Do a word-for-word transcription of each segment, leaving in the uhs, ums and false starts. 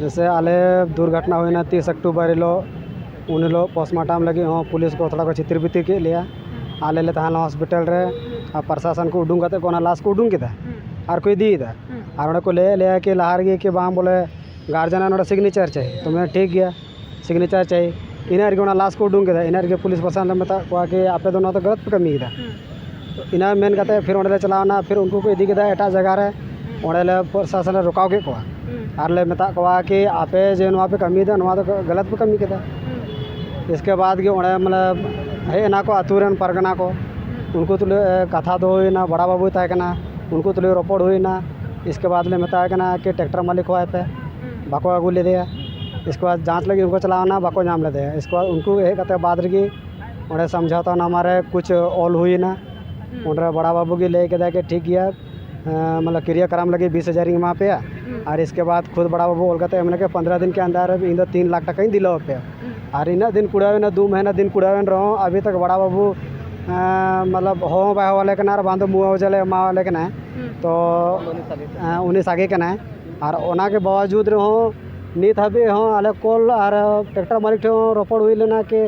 ᱡᱮᱥᱮ ᱟᱞᱮ ᱫᱩᱨᱜᱷᱚᱴᱚᱱᱟ ᱦᱩᱭᱱᱟ ᱛᱤᱥ ᱚᱠᱴᱳᱵᱚᱨ ᱦᱤᱞᱳᱜ, ᱩᱱ ᱦᱤᱞᱳᱜ ᱯᱳᱥᱴᱢᱟᱨᱴᱟᱢ ᱞᱟᱹᱜᱤᱫ ᱦᱚᱸ ᱯᱩᱞᱤᱥ ᱠᱚ ᱛᱷᱚᱲᱟ ᱠᱚ ᱪᱷᱤᱛᱤᱨ ᱵᱤᱛᱤᱨ ᱠᱮᱫ ᱞᱮᱭᱟ᱾ ᱟᱞᱮ ᱞᱮ ᱛᱟᱦᱮᱸ ᱞᱮᱱᱟ ᱦᱚᱥᱯᱤᱴᱟᱞ ᱨᱮ, ᱟᱨ ᱯᱨᱚᱥᱟᱥᱚᱱ ᱠᱚ ᱩᱰᱩᱝ ᱠᱟᱛᱮ ᱠᱚ ᱚᱱᱟ ᱞᱟᱥ ᱠᱚ ᱩᱰᱩᱝ ᱠᱮᱫᱟ ᱟᱨ ᱠᱚ ᱤᱫᱤᱭᱮᱫᱟ᱾ ᱟᱨ ᱚᱸᱰᱮ ᱠᱚ ᱞᱟᱹᱭᱮᱫ ᱞᱮᱭᱟ ᱠᱤ ᱞᱟᱦᱟ ᱨᱮᱜᱮ ᱠᱤ ᱵᱟᱝ ᱵᱚᱞᱮ ᱜᱟᱨᱡᱮᱱᱟᱜ ᱱᱚᱰᱮ ᱥᱤᱜᱽᱱᱮᱪᱟᱨ ᱪᱟᱹᱭ, ᱛᱚ ᱢᱮᱱ ᱴᱷᱤᱠ ᱜᱮᱭᱟ, ᱥᱤᱜᱽᱱᱮᱪᱟᱨ ᱪᱟᱹᱭ᱾ ᱤᱱᱟᱹ ᱨᱮᱜᱮ ᱚᱱᱟ ᱞᱟᱥ ᱠᱚ ᱩᱰᱩᱝ ᱠᱮᱫᱟ, ᱤᱱᱟᱹ ᱨᱮᱜᱮ ᱯᱩᱞᱤᱥ ᱯᱨᱚᱥᱟᱥᱚᱱ ᱞᱮ ᱢᱮᱛᱟᱫ ᱠᱚᱣᱟ ᱠᱤ ᱟᱯᱮ ᱫᱚ ᱱᱚᱣᱟ ᱫᱚ ᱜᱟᱞᱟᱛ ᱯᱮ ᱠᱟᱹᱢᱤᱭᱮᱫᱟ᱾ ᱤᱱᱟᱹ ᱢᱮᱱ ᱠᱟᱛᱮ ᱯᱷᱤᱨ ᱚᱸᱰᱮ ᱞᱮ ᱪᱟᱞᱟᱣᱱᱟ, ᱯᱷᱤᱨ ᱩᱱᱠᱩ ᱠᱚ ᱤᱫᱤ ᱠᱮᱫᱟ ᱮᱴᱟᱜ ᱡᱟᱭᱜᱟ ᱨᱮ, ᱚᱸᱰᱮ ᱞᱮ ᱯᱨᱚᱥᱟᱥᱚᱱ ᱞᱮ ᱨᱚᱠᱟᱣ ᱠᱮᱫ ᱠᱚᱣᱟ᱾ ᱟᱨ ᱞᱮ ᱢᱮᱛᱟᱫ ᱠᱚᱣᱟ ᱠᱤ ᱟᱯᱮ ᱡᱮ ᱱᱚᱣᱟ ᱯᱮ ᱠᱟᱹᱢᱤᱭᱮᱫᱟ, ᱱᱚᱣᱟ ᱫᱚ ᱜᱟᱞᱟᱛ ᱯᱮ ᱠᱟᱹᱢᱤ ᱠᱮᱫᱟ᱾ ᱤᱥᱠᱮ ᱵᱟᱫᱽ ᱜᱮ ᱚᱸᱰᱮ ᱢᱟᱱᱮ ᱦᱮᱡ ᱮᱱᱟ ᱠᱚ ᱟᱹᱛᱩ ᱨᱮᱱ ᱯᱟᱨᱜᱟᱱᱟ ᱠᱚ, ᱩᱱᱠᱩ ᱛᱩᱞᱩᱡ ᱠᱟᱛᱷᱟ ᱫᱚ ᱦᱩᱭᱱᱟ, ᱵᱟᱲᱟ ᱵᱟᱹᱵᱩᱭ ᱛᱟᱦᱮᱸ ᱠᱟᱱᱟ, ᱩᱱᱠᱩ ᱛᱩᱞᱩᱡ ᱨᱚᱯᱚᱲ ᱦᱩᱭᱱᱟ᱾ ᱤᱥᱠᱮ ᱵᱟᱫᱽ ᱞᱮ ᱢᱮᱛᱟᱭ ᱠᱟᱱᱟ ᱠᱤ ᱴᱨᱟᱠᱴᱟᱨ ᱢᱟᱹᱞᱤᱠ ᱦᱚᱦᱚᱣᱟᱭ ᱯᱮ, ᱵᱟᱠᱚ ᱟᱹᱜᱩ ᱞᱮᱫᱮᱭᱟ᱾ ᱤᱥᱠᱮ ᱵᱟᱫᱽ ᱡᱟᱸᱪ ᱞᱟᱹᱜᱤᱫ ᱩᱱᱠᱩ ᱪᱟᱞᱟᱣ ᱮᱱᱟ, ᱵᱟᱠᱚ ᱧᱟᱢ ᱞᱮᱫᱮᱭᱟ᱾ ᱤᱥᱠᱮ ᱵᱟᱫᱽ ᱩᱱᱠᱩ ᱦᱮᱡ ᱠᱟᱛᱮ ᱵᱟᱫᱽ ᱨᱮᱜᱮ ᱚᱸᱰᱮ ᱥᱚᱢᱡᱷᱚᱣᱛᱟ ᱱᱟᱢᱟ ᱨᱮ ᱠᱩᱪ ᱚᱞ ᱦᱩᱭᱱᱟ᱾ ᱚᱸᱰᱮ ᱵᱟᱲᱟ ᱵᱟᱹᱵᱩ ᱜᱮ ᱞᱟᱹᱭ ᱠᱮᱫᱟ ᱠᱤ ᱴᱷᱤᱠ ᱜᱮᱭᱟ, ᱮᱸ, ᱢᱟᱱᱮ ᱠᱤᱨᱤᱭᱟ ᱠᱟᱨᱟᱢ ᱞᱟᱹᱜᱤᱫ ᱵᱤᱥ ᱦᱟᱡᱟᱨ ᱤᱧ ᱮᱢᱟ ᱯᱮᱭᱟ᱾ ᱟᱨ ᱤᱥᱠᱮ ᱵᱟᱫᱽ ᱠᱷᱩᱫ ᱵᱟᱲᱟ ᱵᱟᱹᱵᱩ ᱚᱞ ᱠᱟᱛᱮ ᱮᱢ ᱞᱮᱠᱟ ᱯᱚᱱᱫᱽᱨᱚ ᱫᱤᱱ ᱠᱮ ᱟᱱᱫᱟᱨ ᱨᱮ ᱤᱧ ᱫᱚ ᱛᱤᱱ ᱞᱟᱠᱷ ᱴᱟᱠᱟᱧ ᱫᱤᱞᱟᱹᱣ ᱟᱯᱮᱭᱟ᱾ ᱟᱨ ᱤᱱᱟᱹᱜ ᱫᱤᱱ ᱠᱩᱲᱟᱹᱣ ᱮᱱᱟ, ᱫᱩ ᱢᱟᱹᱦᱱᱟᱹ ᱫᱤᱱ ᱠᱩᱲᱟᱹᱣ ᱮᱱ ᱨᱮᱦᱚᱸ ᱟᱵᱷᱤ ᱛᱟᱠ ᱵᱟᱲᱟ ᱵᱟᱹᱵᱩ, ᱮᱸ, ᱢᱚᱛᱞᱚᱵ ᱦᱚᱦᱚ ᱵᱟᱭ ᱦᱚᱦᱚ ᱟᱞᱮ ᱠᱟᱱᱟ ᱟᱨ ᱵᱟᱝ ᱫᱚ ᱢᱩᱣᱟᱣᱡᱟ ᱞᱮ ᱮᱢᱟᱣᱟᱞᱮ ᱠᱟᱱᱟ᱾ ᱛᱚ, ᱮᱸ, ᱩᱱᱤ ᱥᱟᱸᱜᱮ ᱠᱟᱱᱟᱭ᱾ ᱟᱨ ᱚᱱᱟ ᱜᱮ ᱵᱟᱣᱡᱩᱫᱽ ᱨᱮᱦᱚᱸ ᱱᱤᱛ ᱦᱟᱹᱵᱤᱡ ᱦᱚᱸ ᱟᱞᱮ ᱠᱚᱞ ᱟᱨ ᱴᱨᱟᱠᱴᱟᱨ ᱢᱟᱹᱞᱤᱠ ᱴᱷᱮᱱ ᱦᱚᱸ ᱨᱚᱯᱚᱲ ᱦᱩᱭ ᱞᱮᱱᱟ ᱠᱤ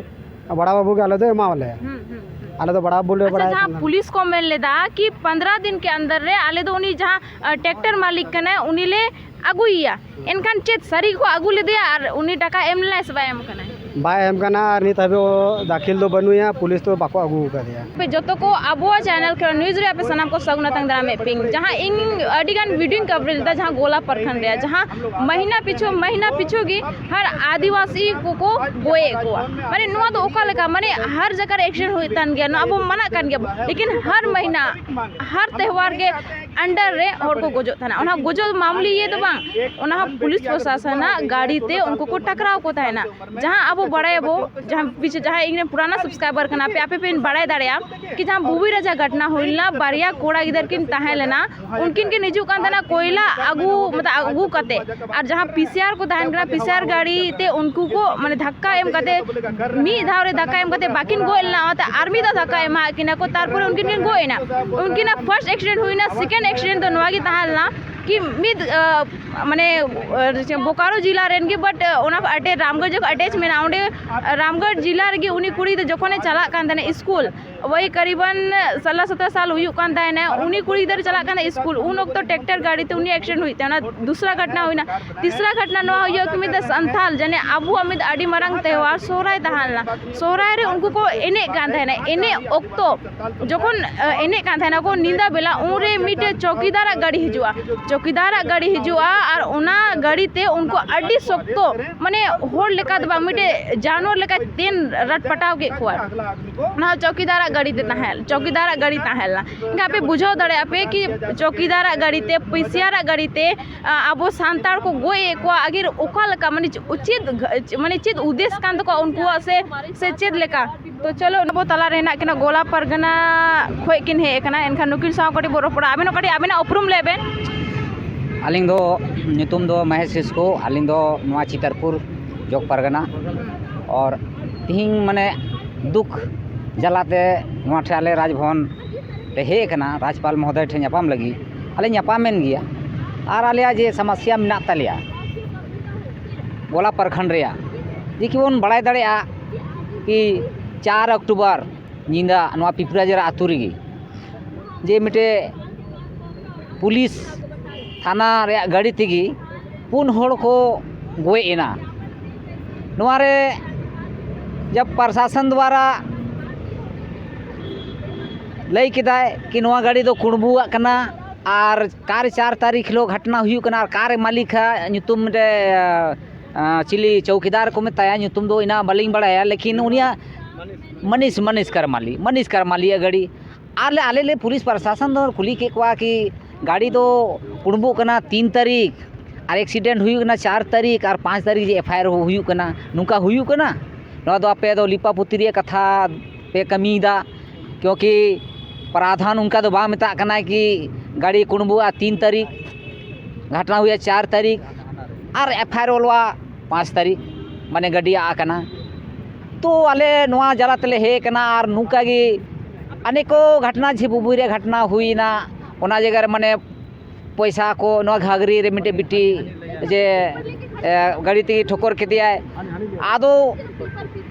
ᱵᱟᱲᱟ ᱵᱟᱹᱵᱩ ᱜᱮ ᱟᱞᱮ ᱫᱚ ᱮᱢᱟᱣᱟᱞᱮ᱾ ᱦᱩᱸ, ᱦᱩᱸ, ᱦᱩᱸ᱾ ᱟᱞᱮ ᱫᱚ ᱵᱟᱲᱟ ᱵᱟᱹᱵᱩ ᱞᱮ ᱟᱪᱪᱷᱟ, ᱵᱟᱲᱟᱭ ᱡᱟᱦᱟᱸ ᱠᱟᱱᱟ᱾ ᱯᱩᱞᱤᱥ ᱠᱚ ᱢᱮᱱ ᱞᱮᱫᱟ ᱠᱤ ᱯᱚᱱᱫᱽᱨᱚ ᱫᱤᱱ ᱠᱮ ᱟᱱᱫᱟᱨ ᱨᱮ ᱟᱞᱮ ᱫᱚ ᱩᱱᱤ ᱡᱟᱦᱟᱸ, ᱟ, ᱴᱨᱟᱠᱴᱟᱨ ᱢᱟᱹᱞᱤᱠ ᱠᱟᱱᱟᱭ ᱩᱱᱤ ᱞᱮ ᱟᱹᱜᱩᱭᱮᱭᱟ, ᱮᱱᱠᱷᱟᱱ ᱪᱮᱫ ᱥᱟᱹᱨᱤ ᱜᱮᱠᱚ ᱟᱹᱜᱩ ᱞᱮᱫᱮᱭᱟ ᱟᱨ ᱩᱱᱤ ᱴᱟᱠᱟ ᱮᱢ ᱞᱮᱱᱟᱭ ᱥᱮ ᱵᱟᱭ ᱮᱢ ᱠᱟᱱᱟᱭ? ᱵᱟᱭ ᱮᱢ ᱠᱟᱱᱟ ᱟᱨ ᱱᱤᱛ ᱦᱟᱹᱵᱤᱡ ᱫᱟᱹᱠᱷᱤᱞ ᱫᱚ ᱵᱟᱹᱱᱩᱭᱟ, ᱯᱩᱞᱤᱥ ᱫᱚ ᱵᱟᱠᱚ ᱟᱹᱜᱩ ᱟᱠᱟᱫᱮᱭᱟ᱾ ᱟᱯᱮ ᱡᱚᱛᱚ ᱠᱚ ᱟᱵᱚᱣᱟᱜ ᱪᱮᱱᱮᱞ ᱠᱷᱮᱞᱳᱰ ᱱᱤᱭᱩᱡᱽ ᱨᱮ ᱟᱯᱮ ᱥᱟᱱᱟᱢ ᱠᱚ ᱥᱟᱹᱜᱩᱱ ᱟᱛᱟᱝ ᱫᱟᱨᱟᱢᱮᱫ ᱯᱮᱭᱟᱹᱧ᱾ ᱡᱟᱦᱟᱸ ᱤᱧ ᱟᱹᱰᱤ ᱜᱟᱱ ᱵᱷᱤᱰᱤᱭᱳᱧ ᱠᱟᱵᱷᱟᱨᱮᱡᱽ ᱞᱮᱫᱟ, ᱡᱟᱦᱟᱸ ᱜᱳᱞᱟ ᱯᱨᱚᱠᱷᱚᱸᱰ ᱨᱮᱭᱟᱜ, ᱡᱟᱦᱟᱸ ᱢᱟᱹᱦᱱᱟᱹ ᱯᱤᱪᱷᱩ, ᱢᱟᱹᱦᱱᱟᱹ ᱯᱤᱪᱷᱩ ᱜᱮ ᱦᱟᱨ ᱟᱹᱫᱤᱵᱟᱹᱥᱤ ᱠᱚᱠᱚ ᱜᱚᱡᱮᱫ ᱠᱚᱣᱟ᱾ ᱢᱟᱱᱮ ᱱᱚᱣᱟ ᱫᱚ ᱚᱠᱟ ᱞᱮᱠᱟ? ᱢᱟᱱᱮ ᱦᱟᱨ ᱡᱟᱭᱜᱟ ᱨᱮ ᱮᱠᱥᱤᱰᱮᱱᱴ ᱦᱩᱭᱩᱜ ᱛᱟᱦᱮᱱ ᱜᱮᱭᱟ, ᱱᱚᱣᱟ ᱟᱵᱚ ᱢᱟᱱᱟᱜ ᱠᱟᱱ ᱜᱮᱭᱟ, ᱞᱮᱠᱤᱱ ᱦᱟᱨ ᱢᱟᱹᱦᱱᱟᱹ, ᱦᱟᱨ ᱛᱮᱦᱣᱟᱨ ᱜᱮ ᱟᱱᱰᱟᱨ ᱨᱮ ᱦᱚᱲ ᱠᱚ ᱜᱚᱡᱚᱜ ᱛᱟᱦᱮᱱᱟ᱾ ᱚᱱᱟ ᱜᱚᱡᱚᱜ ᱢᱟᱢᱩᱞᱤ ᱤᱭᱟᱹ ᱫᱚ ᱵᱟᱝ, ᱚᱱᱟ ᱦᱚᱸ ᱯᱩᱞᱤᱥ ᱯᱨᱚᱥᱟᱥᱚᱱᱟᱜ ᱜᱟᱹᱰᱤ ᱛᱮ ᱩᱱᱠᱩ ᱠᱚ ᱴᱟᱠᱨᱟᱣ ᱠᱚ ᱛᱟᱦᱮᱱᱟ᱾ ᱡᱟᱦᱟᱸ ᱟᱵᱚ ᱵᱟᱲᱟᱭᱟᱵᱚ, ᱡᱟᱦᱟᱸ ᱯᱤᱪᱷᱮ ᱡᱟᱦᱟᱸᱭ ᱤᱧ ᱨᱮᱱ ᱯᱩᱨᱟᱱᱟ ᱥᱟᱵᱥᱠᱨᱟᱭᱵᱟᱨ ᱠᱟᱱᱟ ᱯᱮ, ᱟᱯᱮ ᱯᱮ ᱵᱟᱲᱟᱭ ᱫᱟᱲᱮᱭᱟᱜᱼᱟ ᱠᱤ ᱡᱟᱦᱟᱸ ᱵᱩᱵᱤ ᱨᱟᱡᱟ ᱜᱷᱚᱴᱱᱟ ᱦᱩᱭ ᱞᱮᱱᱟ, ᱵᱟᱨᱭᱟ ᱠᱚᱲᱟ ᱜᱤᱫᱟᱹᱨ ᱠᱤᱱ ᱛᱟᱦᱮᱸ ᱞᱮᱱᱟ, ᱩᱱᱠᱤᱱ ᱠᱤᱱ ᱦᱤᱡᱩᱜ ᱠᱟᱱ ᱛᱟᱦᱮᱱᱟ ᱠᱚᱭᱞᱟ ᱟᱹᱜᱩ, ᱢᱚᱛᱞᱚᱵ ᱟᱹᱜᱩ ᱠᱟᱛᱮ, ᱟᱨ ᱡᱟᱦᱟᱸ ᱯᱤ ᱥᱤ ᱟᱨ ᱠᱚ ᱛᱟᱦᱮᱱ ᱠᱟᱱᱟ, ᱯᱤ ᱥᱤ ᱟᱨ ᱜᱟᱹᱰᱤ ᱛᱮ ᱩᱱᱠᱩ ᱠᱚ ᱢᱟᱱᱮ ᱫᱷᱟᱠᱠᱟ ᱮᱢ ᱠᱟᱛᱮ, ᱢᱤᱫ ᱫᱷᱟᱣ ᱨᱮ ᱫᱷᱟᱠᱠᱟ ᱮᱢ ᱠᱟᱛᱮ ᱵᱟᱹᱠᱤᱱ ᱜᱚᱡ ᱞᱮᱱᱟ, ᱚᱱᱟᱛᱮ ᱟᱨ ᱢᱤᱫ ᱫᱷᱟᱣ ᱫᱷᱟᱠᱠᱟ ᱮᱢᱟᱜ ᱠᱤᱱᱟ ᱠᱚ, ᱛᱟᱨᱯᱚᱨᱮ ᱩᱱᱠᱤᱱ ᱠᱤᱱ ᱜᱚᱡ ᱮᱱᱟ᱾ ᱩᱱᱠᱤᱱᱟᱜ ᱯᱷᱟᱨᱥᱴ ᱮᱠᱥᱤᱰᱮᱱᱴ ᱦᱩᱭᱱᱟ, ᱥᱮᱠᱮᱱᱰ ᱮᱠᱥᱤᱰᱮᱱᱴ ᱫᱚ ᱱᱚᱣᱟ ᱜᱮ ᱛᱟᱦᱮᱸ ᱞᱮᱱᱟ ᱠᱤ ᱢᱤᱫ ᱢᱟᱱᱮ ᱵᱳᱠᱟᱨᱳ ᱡᱮᱞᱟ ᱨᱮᱱ ᱜᱮ, ᱵᱟᱴ ᱚᱱᱟ ᱟᱴᱮᱪ, ᱨᱟᱢᱜᱚᱲ ᱡᱚᱠᱷᱚᱱ ᱟᱴᱮᱪ ᱢᱮᱱᱟᱜᱼᱟ, ᱚᱸᱰᱮ ᱨᱟᱢᱜᱚᱲ ᱡᱮᱞᱟ ᱨᱮᱜᱮ ᱩᱱᱤ ᱠᱩᱲᱤ ᱫᱚ ᱡᱚᱠᱷᱚᱱᱮ ᱪᱟᱞᱟᱜ ᱠᱟᱱ ᱛᱟᱦᱮᱱᱟ ᱥᱠᱩᱞ, ᱳᱭ ᱠᱟᱨᱤᱵᱟᱱ ᱥᱟᱞᱟ ᱥᱟᱛᱨᱟ ᱥᱟᱞ ᱦᱩᱭᱩᱜ ᱠᱟᱱ ᱛᱟᱦᱮᱱᱟ, ᱩᱱᱤ ᱠᱩᱲᱤ ᱜᱤᱫᱽᱨᱟᱹ ᱪᱟᱞᱟᱜ ᱠᱟᱱᱟ ᱥᱠᱩᱞ, ᱩᱱ ᱚᱠᱛᱚ ᱴᱨᱟᱠᱴᱟᱨ ᱜᱟᱹᱰᱤ ᱛᱮ ᱩᱱᱤ ᱮᱠᱥᱤᱰᱮᱱᱴ ᱦᱩᱭᱩᱜ ᱛᱟᱦᱮᱱᱟ᱾ ᱫᱩᱥᱨᱟ ᱜᱷᱚᱴᱱᱟ ᱦᱩᱭᱱᱟ, ᱛᱤᱥᱨᱟ ᱜᱷᱚᱴᱱᱟ ᱱᱚᱣᱟ ᱦᱩᱭᱩᱜᱼᱟ ᱠᱤ ᱢᱤᱫ ᱥᱟᱱᱛᱟᱞ ᱡᱟᱱᱮ ᱟᱵᱚᱣᱟᱜ ᱢᱤᱫ ᱟᱹᱰᱤ ᱢᱟᱨᱟᱝ ᱛᱮᱣᱦᱟᱨ ᱥᱚᱦᱨᱟᱭ ᱛᱟᱦᱮᱸ ᱞᱮᱱᱟ, ᱥᱚᱦᱨᱟᱭ ᱨᱮ ᱩᱱᱠᱩ ᱠᱚ ᱮᱱᱮᱡ ᱠᱟᱱ ᱛᱟᱦᱮᱱᱟ, ᱮᱱᱮᱡ ᱚᱠᱛᱚ ᱡᱚᱠᱷᱚᱱ ᱮᱱᱮᱡ ᱠᱟᱱ ᱛᱟᱦᱮᱱᱟ ᱠᱚ ᱧᱤᱫᱟᱹ ᱵᱮᱞᱟ, ᱩᱱᱨᱮ ᱢᱤᱫᱴᱮᱡ ᱪᱚᱣᱠᱤᱫᱟᱨᱟᱜ ᱜᱟᱹᱰᱤ ᱦᱤᱡᱩᱜᱼᱟ, ᱪᱚᱣᱠᱤᱫᱟᱨᱟᱜ ᱜᱟᱹᱰᱤ ᱦᱤᱡᱩᱜᱼᱟ ᱟᱨ ᱚᱱᱟ ᱜᱟᱹᱰᱤ ᱛᱮ ᱩᱱᱠᱩ ᱟᱹᱰᱤ ᱥᱚᱠᱛᱚ, ᱢᱟᱱᱮ ᱦᱚᱲ ᱞᱮᱠᱟ ᱫᱚ ᱵᱟᱝ, ᱢᱤᱫᱴᱮᱡ ᱡᱟᱱᱣᱟᱨ ᱞᱮᱠᱟ ᱛᱮᱱ ᱨᱟᱴ ᱯᱟᱴᱟᱣ ᱠᱮᱫ ᱠᱚᱣᱟ᱾ ᱚᱱᱟ ᱪᱚᱣᱠᱤᱫᱟᱨᱟᱜ ᱜᱟᱹᱰᱤ ᱛᱮ ᱛᱟᱦᱮᱸ ᱞᱮᱱᱟ, ᱪᱚᱣᱠᱤᱫᱟᱨᱟᱜ ᱜᱟᱹᱰᱤ ᱛᱟᱦᱮᱸ ᱞᱮᱱᱟ᱾ ᱮᱱᱠᱷᱟᱱ ᱟᱯᱮ ᱵᱩᱡᱷᱟᱹᱣ ᱫᱟᱲᱮᱭᱟᱜᱼᱟ ᱯᱮ ᱠᱤ ᱪᱚᱣᱠᱤᱫᱟᱨᱟᱜ ᱜᱟᱹᱰᱤ ᱛᱮ, ᱯᱤᱥᱤᱭᱟᱨᱟᱜ ᱜᱟᱹᱰᱤ ᱛᱮ ᱟᱵᱚ ᱥᱟᱱᱛᱟᱲ ᱠᱚ ᱜᱚᱡ ᱮᱫ ᱠᱚᱣᱟ, ᱟᱜᱮᱨ ᱚᱠᱟ ᱞᱮᱠᱟ, ᱢᱟᱱᱮ ᱪᱮᱫ, ᱢᱟᱱᱮ ᱪᱮᱫ ᱩᱫᱽᱫᱮᱥ ᱠᱟᱱ ᱛᱟᱠᱚᱣᱟ ᱩᱱᱠᱩᱣᱟᱜ, ᱥᱮ ᱥᱮ ᱪᱮᱫ ᱞᱮᱠᱟ? ᱛᱚ ᱪᱚᱞᱚ, ᱟᱵᱚ ᱛᱟᱞᱟ ᱨᱮ ᱦᱮᱱᱟᱜ ᱠᱤᱱᱟ, ᱜᱳᱞᱟ ᱯᱟᱨᱜᱟᱱᱟ ᱠᱷᱚᱱ ᱠᱤᱱ ᱦᱮᱡ ᱟᱠᱟᱱᱟ, ᱮᱱᱠᱷᱟᱱ ᱱᱩᱠᱤᱱ ᱥᱟᱶ ᱠᱟᱹᱴᱤᱡ ᱵᱚ ᱨᱚᱯᱚᱲᱟ᱾ ᱟᱵᱮᱱ ᱦᱚᱸ ᱠᱟᱹᱴᱤᱡ ᱟᱵᱮᱱᱟᱜ ᱩᱯᱨᱩᱢ ᱞᱟᱹᱭ ᱵᱮᱱ᱾ ᱟᱹᱞᱤᱧ ᱫᱚ, ᱧᱩᱛᱩᱢ ᱫᱚ ᱢᱚᱦᱮᱥ ᱠᱤᱥᱠᱩ, ᱟᱹᱞᱤᱧ ᱫᱚ ᱱᱚᱣᱟ ᱪᱤᱛᱟᱹᱨᱯᱩᱨ ᱡᱚᱜᱽ ᱯᱟᱨᱜᱟᱱᱟ᱾ ᱟᱨ ᱛᱤᱦᱤᱧ ᱢᱟᱱᱮ ᱫᱩᱠ ᱡᱟᱞᱟᱛᱮ ᱱᱚᱣᱟ ᱴᱷᱮᱱ ᱟᱞᱮ ᱨᱟᱡᱽᱵᱷᱚᱵᱚᱱ ᱞᱮ ᱦᱮᱡ ᱟᱠᱟᱱᱟ, ᱨᱟᱡᱽᱯᱟᱞ ᱢᱚᱦᱳᱫᱚᱭ ᱴᱷᱮᱱ ᱧᱟᱯᱟᱢ ᱞᱟᱹᱜᱤᱫ᱾ ᱟᱞᱮ ᱧᱟᱯᱟᱢᱮᱱ ᱜᱮᱭᱟ, ᱟᱨ ᱟᱞᱮᱭᱟᱜ ᱡᱮ ᱥᱚᱢᱚᱥᱥᱟ ᱢᱮᱱᱟᱜ ᱛᱟᱞᱮᱭᱟ ᱜᱳᱞᱟ ᱯᱨᱚᱠᱷᱚᱸᱰ ᱨᱮᱭᱟᱜ, ᱡᱮ ᱠᱤ ᱵᱚᱱ ᱵᱟᱲᱟᱭ ᱫᱟᱲᱮᱭᱟᱜᱼᱟ ᱠᱤ ᱪᱟᱨ ᱚᱠᱴᱳᱵᱚᱨ ᱧᱤᱫᱟᱹ ᱱᱚᱣᱟ ᱯᱤᱯᱨᱟᱡᱟᱨᱟ ᱟᱹᱛᱩ ᱨᱮᱜᱮ ᱡᱮ ᱢᱤᱫᱴᱮᱡ ᱯᱩᱞᱤᱥ ᱛᱷᱟᱱᱟ ᱨᱮᱭᱟᱜ ᱜᱟᱹᱰᱤ ᱛᱮᱜᱮ ᱯᱩᱱ ᱦᱚᱲ ᱠᱚ ᱜᱚᱡ ᱮᱱᱟ᱾ ᱱᱚᱣᱟ ᱨᱮ ᱡᱟᱵ ᱯᱨᱚᱥᱟᱥᱚᱱ ᱫᱣᱟᱨᱟ ᱞᱟᱹᱭ ᱠᱮᱫᱟᱭ ᱠᱤ ᱱᱚᱣᱟ ᱜᱟᱹᱰᱤ ᱫᱚ ᱠᱩᱲᱵᱩᱣᱟᱜ ᱠᱟᱱᱟ, ᱟᱨ ᱚᱠᱟᱨᱮ ᱪᱟᱨ ᱛᱟᱹᱨᱤᱠᱷ ᱦᱤᱞᱳᱜ ᱜᱷᱚᱴᱚᱱᱟ ᱦᱩᱭᱩᱜ ᱠᱟᱱᱟ, ᱟᱨ ᱚᱠᱟᱨᱮ ᱢᱟᱹᱞᱤᱠ ᱦᱟᱜ ᱧᱩᱛᱩᱢ ᱨᱮ, ᱟᱸ, ᱪᱤᱞᱤ ᱪᱚᱣᱠᱤᱫᱟᱨ ᱠᱚ ᱢᱮᱛᱟᱭᱟ, ᱧᱩᱛᱩᱢ ᱫᱚ ᱤᱱᱟᱹ ᱵᱟᱹᱞᱤᱧ ᱵᱟᱲᱟᱭᱟ, ᱞᱮᱠᱤᱱ ᱩᱱᱤᱭᱟᱜ ᱢᱟᱹᱱᱤᱥ, ᱢᱟᱹᱱᱤᱥ ᱠᱟᱨᱢᱟᱞᱤ, ᱢᱟᱹᱱᱤᱥ ᱠᱟᱨᱢᱟᱞᱤᱭᱟᱜ ᱜᱟᱹᱰᱤ᱾ ᱟᱨ ᱞᱮ, ᱟᱞᱮ ᱞᱮ ᱯᱩᱞᱤᱥ ᱯᱨᱚᱥᱟᱥᱚᱱ ᱫᱚ ᱠᱩᱞᱤ ᱠᱮᱫ ᱠᱚᱣᱟ ᱠᱤ ᱜᱟᱹᱰᱤ ᱫᱚ ᱠᱩᱲᱵᱩᱜ ᱠᱟᱱᱟ ᱛᱤᱱ ᱛᱟᱹᱨᱤᱠᱷ, ᱟᱨ ᱮᱠᱥᱤᱰᱮᱱᱴ ᱦᱩᱭᱩᱜ ᱠᱟᱱᱟ ᱪᱟᱨ ᱛᱟᱹᱨᱤᱠᱷ, ᱟᱨ ᱯᱟᱸᱪ ᱛᱟᱹᱨᱤᱠᱷ ᱡᱮ ᱮᱯᱷ ᱟᱭ ᱟᱨ ᱦᱩᱭᱩᱜ ᱠᱟᱱᱟ, ᱱᱚᱝᱠᱟ ᱦᱩᱭᱩᱜ ᱠᱟᱱᱟ? ᱱᱚᱣᱟ ᱫᱚ ᱟᱯᱮ ᱫᱚ ᱞᱤᱯᱟᱯᱩᱛᱤ ᱨᱮᱭᱟᱜ ᱠᱟᱛᱷᱟ ᱯᱮ ᱠᱟᱹᱢᱤᱭᱮᱫᱟ, ᱠᱤᱭᱩᱸᱠᱤ ᱯᱨᱟᱫᱷᱟᱱ ᱚᱱᱠᱟ ᱫᱚ ᱵᱟᱝ ᱢᱮᱛᱟᱜ ᱠᱟᱱᱟ ᱠᱤ ᱜᱟᱹᱰᱤ ᱠᱩᱲᱵᱩᱜᱼᱟ ᱛᱤᱱ ᱛᱟᱹᱨᱤᱠᱷ, ᱜᱷᱚᱴᱚᱱᱟ ᱦᱩᱭᱩᱜᱼᱟ ᱪᱟᱨ ᱛᱟᱹᱨᱤᱠᱷ, ᱟᱨ ᱮᱯᱷ ᱟᱭ ᱟᱨ ᱚᱞᱚᱜᱼᱟ ᱯᱟᱸᱪ ᱛᱟᱹᱨᱤᱠᱷ, ᱢᱟᱱᱮ ᱜᱟᱹᱰᱤ ᱟᱫ ᱟᱠᱟᱱᱟ᱾ ᱛᱚ ᱟᱞᱮ ᱱᱚᱣᱟ ᱡᱟᱞᱟ ᱛᱮᱞᱮ ᱦᱮᱡ ᱟᱠᱟᱱᱟ, ᱟᱨ ᱱᱚᱝᱠᱟ ᱜᱮ ᱚᱱᱮᱠᱚ ᱜᱷᱚᱴᱚᱱᱟ ᱡᱷᱤᱵᱩᱵᱩᱨᱤ ᱨᱮ ᱜᱷᱚᱴᱚᱱᱟ ᱦᱩᱭᱱᱟ, ᱚᱱᱟ ᱡᱟᱭᱜᱟ ᱨᱮ ᱢᱟᱱᱮ ᱯᱚᱭᱥᱟ ᱠᱚ, ᱱᱚᱣᱟ ᱜᱷᱟᱜᱽᱨᱤ ᱨᱮ ᱢᱤᱫᱴᱮᱡ ᱵᱤᱴᱤ ᱡᱮ, ᱮ, ᱜᱟᱹᱰᱤ ᱛᱮᱜᱮ ᱴᱷᱚᱠᱚᱨ ᱠᱮᱫᱮᱭᱟᱭ᱾ ᱟᱫᱚ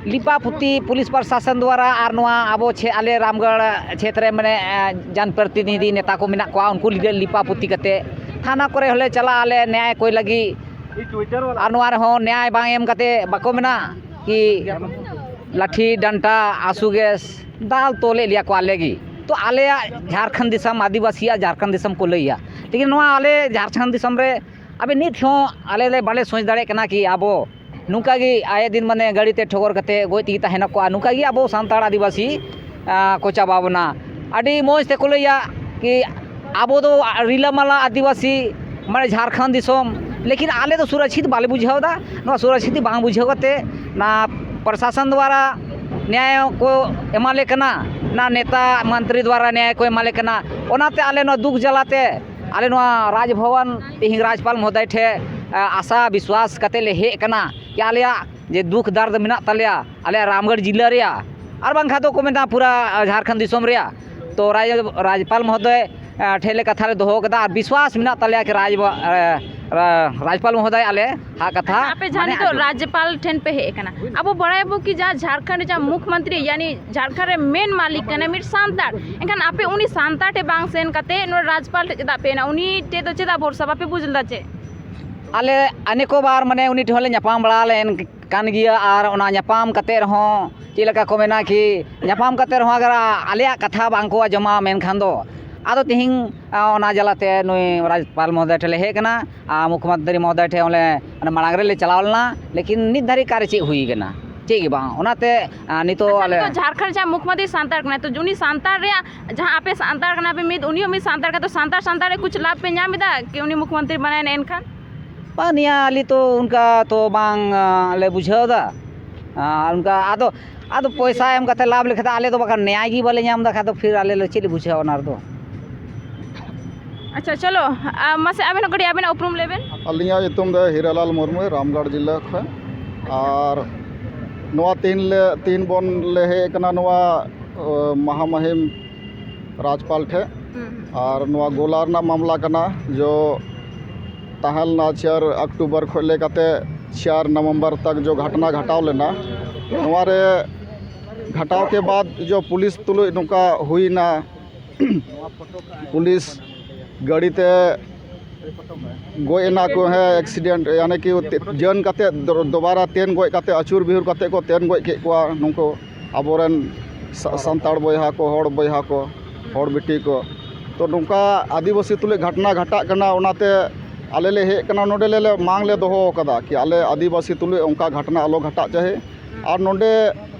ᱞᱤᱯᱟᱯᱩᱛᱤ ᱯᱩᱞᱤᱥ ᱯᱨᱚᱥᱟᱥᱚᱱ ᱫᱣᱟᱨᱟ ᱟᱨ ᱱᱚᱣᱟ ᱟᱵᱚ ᱪᱷᱮ-, ᱟᱞᱮ ᱨᱟᱢᱜᱚᱲ ᱪᱷᱮᱛᱨᱚ ᱨᱮ ᱢᱟᱱᱮ, ᱮ, ᱡᱟᱱ ᱯᱨᱚᱛᱤᱱᱤᱫᱷᱤ ᱱᱮᱛᱟ ᱠᱚ ᱢᱮᱱᱟᱜ ᱠᱚᱣᱟ, ᱩᱱᱠᱩ ᱞᱤᱰᱟᱨ ᱞᱤᱯᱟᱯᱩᱛᱤ ᱠᱟᱛᱮ ᱛᱷᱟᱱᱟ ᱠᱚᱨᱮ ᱦᱚᱸᱞᱮ ᱪᱟᱞᱟᱜᱼᱟ ᱟᱞᱮ ᱱᱮᱭᱟᱭ ᱠᱚᱭ ᱞᱟᱹᱜᱤᱫ᱾ ᱟᱨ ᱱᱚᱣᱟ ᱨᱮᱦᱚᱸ ᱱᱮᱭᱟᱭ ᱵᱟᱝ ᱮᱢ ᱠᱟᱛᱮ ᱵᱟᱠᱚ ᱢᱮᱱᱟ ᱠᱤ ᱞᱟᱴᱷᱤ ᱰᱟᱱᱴᱟ ᱟᱥᱩ ᱜᱮᱥ ᱫᱟᱞ ᱛᱚᱞᱮᱫ ᱞᱮᱭᱟ ᱠᱚ ᱟᱞᱮ ᱜᱮ᱾ ᱛᱚ ᱟᱞᱮᱭᱟᱜ ᱡᱷᱟᱲᱠᱷᱚᱸᱰ ᱫᱤᱥᱚᱢ, ᱟᱹᱫᱤᱵᱟᱹᱥᱤᱭᱟᱜ ᱡᱷᱟᱲᱠᱷᱚᱸᱰ ᱫᱤᱥᱚᱢ ᱠᱚ ᱞᱟᱹᱭᱟ, ᱞᱮᱠᱤᱱ ᱱᱚᱣᱟ ᱟᱞᱮ ᱡᱷᱟᱲᱠᱷᱚᱸᱰ ᱫᱤᱥᱚᱢ ᱨᱮ ᱟᱵᱮ ᱱᱤᱛ ᱦᱚᱸ ᱟᱞᱮ ᱞᱮ ᱵᱟᱞᱮ ᱥᱚᱪ ᱫᱟᱲᱮᱭᱟᱜ ᱠᱟᱱᱟ ᱠᱤ ᱟᱵᱚ ᱱᱚᱝᱠᱟ ᱜᱮ ᱟᱭᱮ ᱫᱤᱱ ᱢᱟᱱᱮ ᱜᱟᱹᱰᱤ ᱛᱮ ᱴᱷᱚᱠᱚᱨ ᱠᱟᱛᱮ ᱜᱚᱡ ᱛᱮᱜᱮ ᱛᱟᱦᱮᱱᱟ ᱠᱚ, ᱟᱨ ᱱᱚᱝᱠᱟ ᱜᱮ ᱟᱵᱚ ᱥᱟᱱᱛᱟᱲ ᱟᱹᱫᱤᱵᱟᱹᱥᱤ, ᱟ, ᱠᱚ ᱪᱟᱵᱟ ᱵᱚᱱᱟ᱾ ᱟᱹᱰᱤ ᱢᱚᱡᱽ ᱛᱮᱠᱚ ᱞᱟᱹᱭᱟ ᱠᱤ ᱟᱵᱚ ᱫᱚ ᱨᱤᱞᱟᱹᱢᱟᱞᱟ ᱟᱹᱫᱤᱵᱟᱹᱥᱤ, ᱢᱟᱱᱮ ᱡᱷᱟᱲᱠᱷᱚᱸᱰ ᱫᱤᱥᱚᱢ, ᱞᱮᱠᱤᱱ ᱟᱞᱮ ᱫᱚ ᱥᱩᱨᱚᱠᱪᱷᱤᱛ ᱵᱟᱞᱮ ᱵᱩᱡᱷᱟᱹᱣ ᱮᱫᱟ, ᱱᱚᱣᱟ ᱥᱩᱨᱚᱠᱪᱷᱤᱛ ᱵᱟᱝ ᱵᱩᱡᱷᱟᱹᱣ ᱠᱟᱛᱮ ᱱᱟ ᱯᱨᱚᱥᱟᱥᱚᱱ ᱫᱣᱟᱨᱟ ᱱᱮᱭᱟᱭ ᱠᱚ ᱮᱢᱟᱞᱮ ᱠᱟᱱᱟ, ᱱᱟ ᱱᱮᱛᱟ ᱢᱚᱱᱛᱨᱤ ᱫᱣᱟᱨᱟ ᱱᱮᱭᱟᱭ ᱠᱚ ᱮᱢᱟᱞᱮ ᱠᱟᱱᱟ, ᱚᱱᱟᱛᱮ ᱟᱞᱮ ᱱᱚᱣᱟ ᱫᱩᱠ ᱡᱟᱞᱟᱛᱮ ᱟᱞᱮ ᱱᱚᱣᱟ ᱨᱟᱡᱽ ᱵᱷᱚᱵᱚᱱ ᱛᱮᱦᱮᱧ ᱨᱟᱡᱽᱯᱟᱞ ᱢᱚᱦᱳᱫᱚᱭ ᱴᱷᱮᱱ, ᱟ, ᱟᱥᱟ ᱵᱤᱥᱣᱟᱥ ᱠᱟᱛᱮ ᱞᱮ ᱦᱮᱡ ᱟᱠᱟᱱᱟ ᱠᱤ ᱟᱞᱮᱭᱟᱜ ᱡᱮ ᱫᱩᱠ ᱫᱟᱨᱫ ᱢᱮᱱᱟᱜ ᱛᱟᱞᱮᱭᱟ ᱟᱞᱮᱭᱟᱜ ᱨᱟᱢᱜᱚᱲ ᱡᱤᱞᱟᱹ ᱨᱮᱭᱟᱜ, ᱟᱨ ᱵᱟᱝᱠᱷᱟᱱ ᱫᱚ ᱠᱚ ᱢᱮᱱᱟ ᱯᱩᱨᱟᱹ, ᱟ, ᱡᱷᱟᱲᱠᱷᱚᱸᱰ ᱫᱤᱥᱚᱢ ᱨᱮᱭᱟᱜ᱾ ᱛᱚ ᱨᱟᱡᱽ-, ᱨᱟᱡᱽᱯᱟᱞ ᱢᱚᱦᱳᱫᱚᱭ, ᱟ, ᱴᱷᱮᱱ ᱞᱮ ᱠᱟᱛᱷᱟ ᱞᱮ ᱫᱚᱦᱚ ᱠᱟᱫᱟ ᱟᱨ ᱵᱤᱥᱣᱟᱥ ᱢᱮᱱᱟᱜ ᱛᱟᱞᱮᱭᱟ ᱠᱤ ᱨᱟᱡᱽ-, ᱟ, ᱟ, ᱨᱟᱡᱽᱯᱟᱞ ᱢᱚᱦᱳᱫᱚᱭ ᱟᱞᱮ ᱦᱟᱜ ᱠᱟᱛᱷᱟ ᱟᱯᱮ ᱡᱟᱦᱟᱸ ᱢᱟᱱᱮ ᱱᱤᱛᱚᱜ ᱟᱸᱡᱚᱢ᱾ ᱨᱟᱡᱽᱯᱟᱞ ᱴᱷᱮᱱ ᱯᱮ ᱦᱮᱡ ᱟᱠᱟᱱᱟ, ᱟᱵᱚ ᱵᱟᱲᱟᱭᱟᱵᱚ ᱠᱤ ᱡᱟᱦᱟᱸ ᱡᱷᱟᱲᱠᱷᱚᱸᱰ ᱨᱮ ᱡᱟᱦᱟᱸ ᱢᱩᱠᱷᱢᱚᱱᱛᱨᱤ ᱭᱟᱱᱤ ᱡᱷᱟᱲᱠᱷᱚᱸᱰ ᱨᱮ ᱢᱮᱱ ᱢᱟᱹᱞᱤᱠ ᱠᱟᱱᱟᱭ ᱢᱤᱫ ᱥᱟᱱᱛᱟᱲ, ᱮᱱᱠᱷᱟᱱ ᱟᱯᱮ ᱩᱱᱤ ᱥᱟᱱᱛᱟᱲ ᱴᱷᱮᱱ ᱵᱟᱝ ᱥᱮᱱ ᱠᱟᱛᱮ ᱱᱚᱰᱮ ᱨᱟᱡᱽᱯᱟᱞ ᱴᱷᱮᱱ ᱪᱮᱫᱟᱜ ᱯᱮ ᱮᱱᱟ? ᱩᱱᱤ ᱴᱷᱮᱱ ᱫᱚ ᱪᱮᱫᱟᱜ ᱵᱷᱚᱨᱥᱟ ᱵᱟᱯᱮ ᱵᱩᱡᱽ ᱞᱮᱫᱟ ᱪᱮ? ᱟᱞᱮ ᱚᱱᱮᱠᱚ ᱵᱟᱨ ᱢᱟᱱᱮ ᱩᱱᱤ ᱴᱷᱮᱱ ᱦᱚᱸᱞᱮ ᱧᱟᱯᱟᱢ ᱵᱟᱲᱟ ᱞᱮᱱ ᱠᱟᱱ ᱜᱮᱭᱟ, ᱟᱨ ᱚᱱᱟ ᱧᱟᱯᱟᱢ ᱠᱟᱛᱮ ᱨᱮᱦᱚᱸ ᱪᱮᱫ ᱞᱮᱠᱟ ᱠᱚ ᱢᱮᱱᱟ ᱠᱤ ᱧᱟᱯᱟᱢ ᱠᱟᱛᱮ ᱨᱮᱦᱚᱸ ᱟᱜᱟᱨ ᱟᱞᱮᱭᱟᱜ ᱠᱟᱛᱷᱟ ᱵᱟᱝ ᱠᱚ ᱟᱸᱡᱚᱢᱟ ᱢᱮᱱᱠᱷᱟᱱ ᱫᱚ, ᱟᱫᱚ ᱛᱮᱦᱮᱧ, ᱟ, ᱚᱱᱟ ᱡᱟᱞᱟᱛᱮ ᱱᱩᱭ ᱨᱟᱡᱽᱯᱟᱞ ᱢᱚᱦᱳᱫᱚᱭ ᱴᱷᱮᱱ ᱞᱮ ᱦᱮᱡ ᱟᱠᱟᱱᱟ ᱟᱨ ᱢᱩᱠᱷᱭᱚᱢᱚᱱᱛᱨᱤ ᱢᱚᱦᱳᱫᱚᱭ ᱴᱷᱮᱱ ᱚᱸᱰᱮ ᱚᱱᱟ ᱢᱟᱲᱟᱝ ᱨᱮᱞᱮ ᱪᱟᱞᱟᱣ ᱞᱮᱱᱟ, ᱞᱮᱠᱤᱱ ᱱᱤᱛ ᱫᱷᱟᱹᱨᱤᱡ ᱚᱠᱟᱨᱮ ᱪᱮᱫ ᱦᱩᱭ ᱟᱠᱟᱱᱟ? ᱪᱮᱫ ᱜᱮ ᱵᱟᱝ᱾ ᱚᱱᱟᱛᱮ, ᱟ, ᱱᱤᱛᱚᱜ ᱟᱪᱪᱷᱟ, ᱟᱞᱮ ᱱᱤᱛᱚᱜ ᱡᱷᱟᱲᱠᱷᱚᱸᱰ ᱡᱟᱦᱟᱸ ᱢᱩᱠᱷᱭᱚᱢᱚᱱᱛᱨᱤ ᱥᱟᱱᱛᱟᱲ ᱠᱟᱱᱟᱭ, ᱛᱚ ᱩᱱᱤ ᱥᱟᱱᱛᱟᱲ ᱨᱮᱭᱟᱜ ᱡᱟᱦᱟᱸ ᱟᱯᱮ ᱥᱟᱱᱛᱟᱲ ᱠᱟᱱᱟ ᱯᱮ ᱢᱤᱫ, ᱩᱱᱤ ᱦᱚᱸ ᱢᱤᱫ ᱥᱟᱱᱛᱟᱲ ᱠᱟᱱᱟ, ᱛᱚ ᱥᱟᱱᱛᱟᱲ ᱥᱟᱱᱛᱟᱲ ᱨᱮ ᱠᱩᱪ ᱞᱟᱵᱷ ᱯᱮ ᱧᱟᱢ ᱮᱫᱟ ᱠᱤ ᱩᱱᱤ ᱢᱩᱠᱷᱭᱚᱢᱚᱱᱛᱨᱤ ᱵᱟᱱᱟᱭᱮᱱᱟ ᱮᱱᱠᱷᱟᱱ? ᱵᱟᱝ, ᱱᱤᱭᱟᱹ ᱟᱞᱮ ᱛᱚ ᱚᱱᱠᱟ ᱛᱚ ᱵᱟᱝ, ᱟ, ᱞᱮ ᱵᱩᱡᱷᱟᱹᱣ ᱮᱫᱟ᱾ ᱟᱨ ᱚᱱᱠᱟ ᱟᱫᱚ, ᱟᱫᱚ ᱯᱚᱭᱥᱟ ᱮᱢ ᱠᱟᱛᱮ ᱞᱟᱵᱷ ᱞᱮᱠᱷᱟᱱ ᱫᱚ ᱟᱞᱮ ᱫᱚ ᱵᱟᱠᱷᱟᱱ ᱱᱮᱭᱟᱭ ᱜᱮ ᱵᱟᱞᱮ ᱧᱟᱢ ᱮᱫᱟ ᱠᱷᱟᱱ ᱫᱚ ᱯᱷᱤᱨ ᱟᱞᱮ ᱞᱮ ᱪᱮᱫ ᱞᱮ ᱵᱩᱡᱷᱟᱹᱣᱟ ᱚᱱᱟ ᱨᱮᱫᱚ? ᱟᱪᱪᱷᱟ, ᱪᱚᱞᱚ, ᱟ, ᱢᱟᱥᱮ ᱟᱵᱮᱱ ᱦᱚᱸ ᱠᱟᱹᱴᱤᱡ ᱟᱵᱮᱱᱟᱜ ᱩᱯᱨᱩᱢ ᱞᱟᱹᱭ ᱵᱮᱱ᱾ ᱟᱹᱞᱤᱧᱟᱜ ᱧᱩᱛᱩᱢ ᱫᱚ ᱦᱤᱨᱟᱞᱟᱞ ᱢᱩᱨᱢᱩ, ᱨᱟᱢᱜᱚᱲ ᱡᱤᱞᱟᱹ ᱠᱷᱚᱱ᱾ ᱟᱨ ᱱᱚᱣᱟ ᱛᱤᱦᱤᱧ ᱞᱮ, ᱛᱤᱦᱤᱧ ᱵᱚᱱ ᱞᱮ ᱦᱮᱡ ᱟᱠᱟᱱᱟ ᱱᱚᱣᱟ, ᱟ, ᱢᱟᱦᱟᱢᱟᱦᱤᱢ ᱨᱟᱡᱽᱯᱟᱞ ᱴᱷᱮᱱ᱾ ᱟᱨ ᱱᱚᱣᱟ ᱜᱳᱞᱟ ᱨᱮᱱᱟᱜ ᱢᱟᱢᱞᱟ ᱠᱟᱱᱟ, ᱡᱚ ᱛᱟᱦᱮᱸ ᱞᱮᱱᱟ ᱪᱟᱨ ᱚᱠᱴᱳᱵᱚᱨ ᱠᱷᱚᱱ ᱞᱟᱹᱭ ᱠᱟᱛᱮ ᱪᱟᱨ ᱱᱚᱵᱷᱮᱢᱵᱚᱨ ᱛᱟᱠ ᱡᱚ ᱜᱷᱟᱴᱱᱟ ᱜᱷᱟᱴᱟᱣ ᱞᱮᱱᱟ᱾ ᱱᱚᱣᱟ ᱨᱮ ᱜᱷᱟᱴᱟᱣ ᱠᱮ ᱵᱟᱫ ᱡᱚ ᱯᱩᱞᱤᱥ ᱛᱩᱞᱩᱡ ᱱᱚᱝᱠᱟ ᱦᱩᱭᱱᱟ, ᱯᱩᱞᱤᱥ ᱜᱟᱹᱰᱤ ᱛᱮ ᱜᱚᱡ ᱮᱱᱟ ᱠᱚ, ᱦᱮᱸ, ᱮᱠᱥᱤᱰᱮᱱᱴ, ᱭᱟᱱᱤ ᱠᱤ ᱛᱮ-, ᱡᱟᱹᱱ ᱠᱟᱛᱮ ᱫᱚ-, ᱫᱚᱵᱟᱨᱟ ᱛᱮᱱ ᱜᱚᱡ ᱠᱟᱛᱮ ᱟᱹᱪᱩᱨ ᱵᱤᱦᱩᱨ ᱠᱟᱛᱮ ᱠᱚ ᱛᱮᱱ ᱜᱚᱡ ᱠᱮᱫ ᱠᱚᱣᱟ ᱱᱩᱠᱩ ᱟᱵᱚᱨᱮᱱ ᱥᱟ-, ᱥᱟᱱᱛᱟᱲ ᱵᱚᱭᱦᱟ ᱠᱚ, ᱦᱚᱲ ᱵᱚᱭᱦᱟ ᱠᱚ, ᱦᱚᱲ ᱵᱤᱴᱤ ᱠᱚ᱾ ᱛᱚ, ᱱᱚᱝᱠᱟ ᱟᱹᱫᱤᱵᱟᱹᱥᱤ ᱛᱩᱞᱩᱡ ᱜᱷᱟᱴᱱᱟ ᱜᱷᱟᱴᱟᱜ ᱠᱟᱱᱟ, ᱚᱱᱟᱛᱮ ᱟᱞᱮ ᱞᱮ ᱦᱮᱡ ᱠᱟᱱᱟ, ᱱᱚᱰᱮ ᱞᱮ, ᱞᱮ ᱢᱟᱝ ᱞᱮ ᱫᱚᱦᱚ ᱟᱠᱟᱫᱟ ᱠᱤ ᱟᱞᱮ ᱟᱹᱫᱤᱵᱟᱹᱥᱤ ᱛᱩᱞᱩᱡ ᱚᱱᱠᱟ ᱜᱷᱟᱴᱱᱟ ᱟᱞᱚ ᱜᱷᱟᱴᱟᱜ ᱪᱟᱹᱦᱤ᱾ ᱟᱨ ᱱᱚᱰᱮ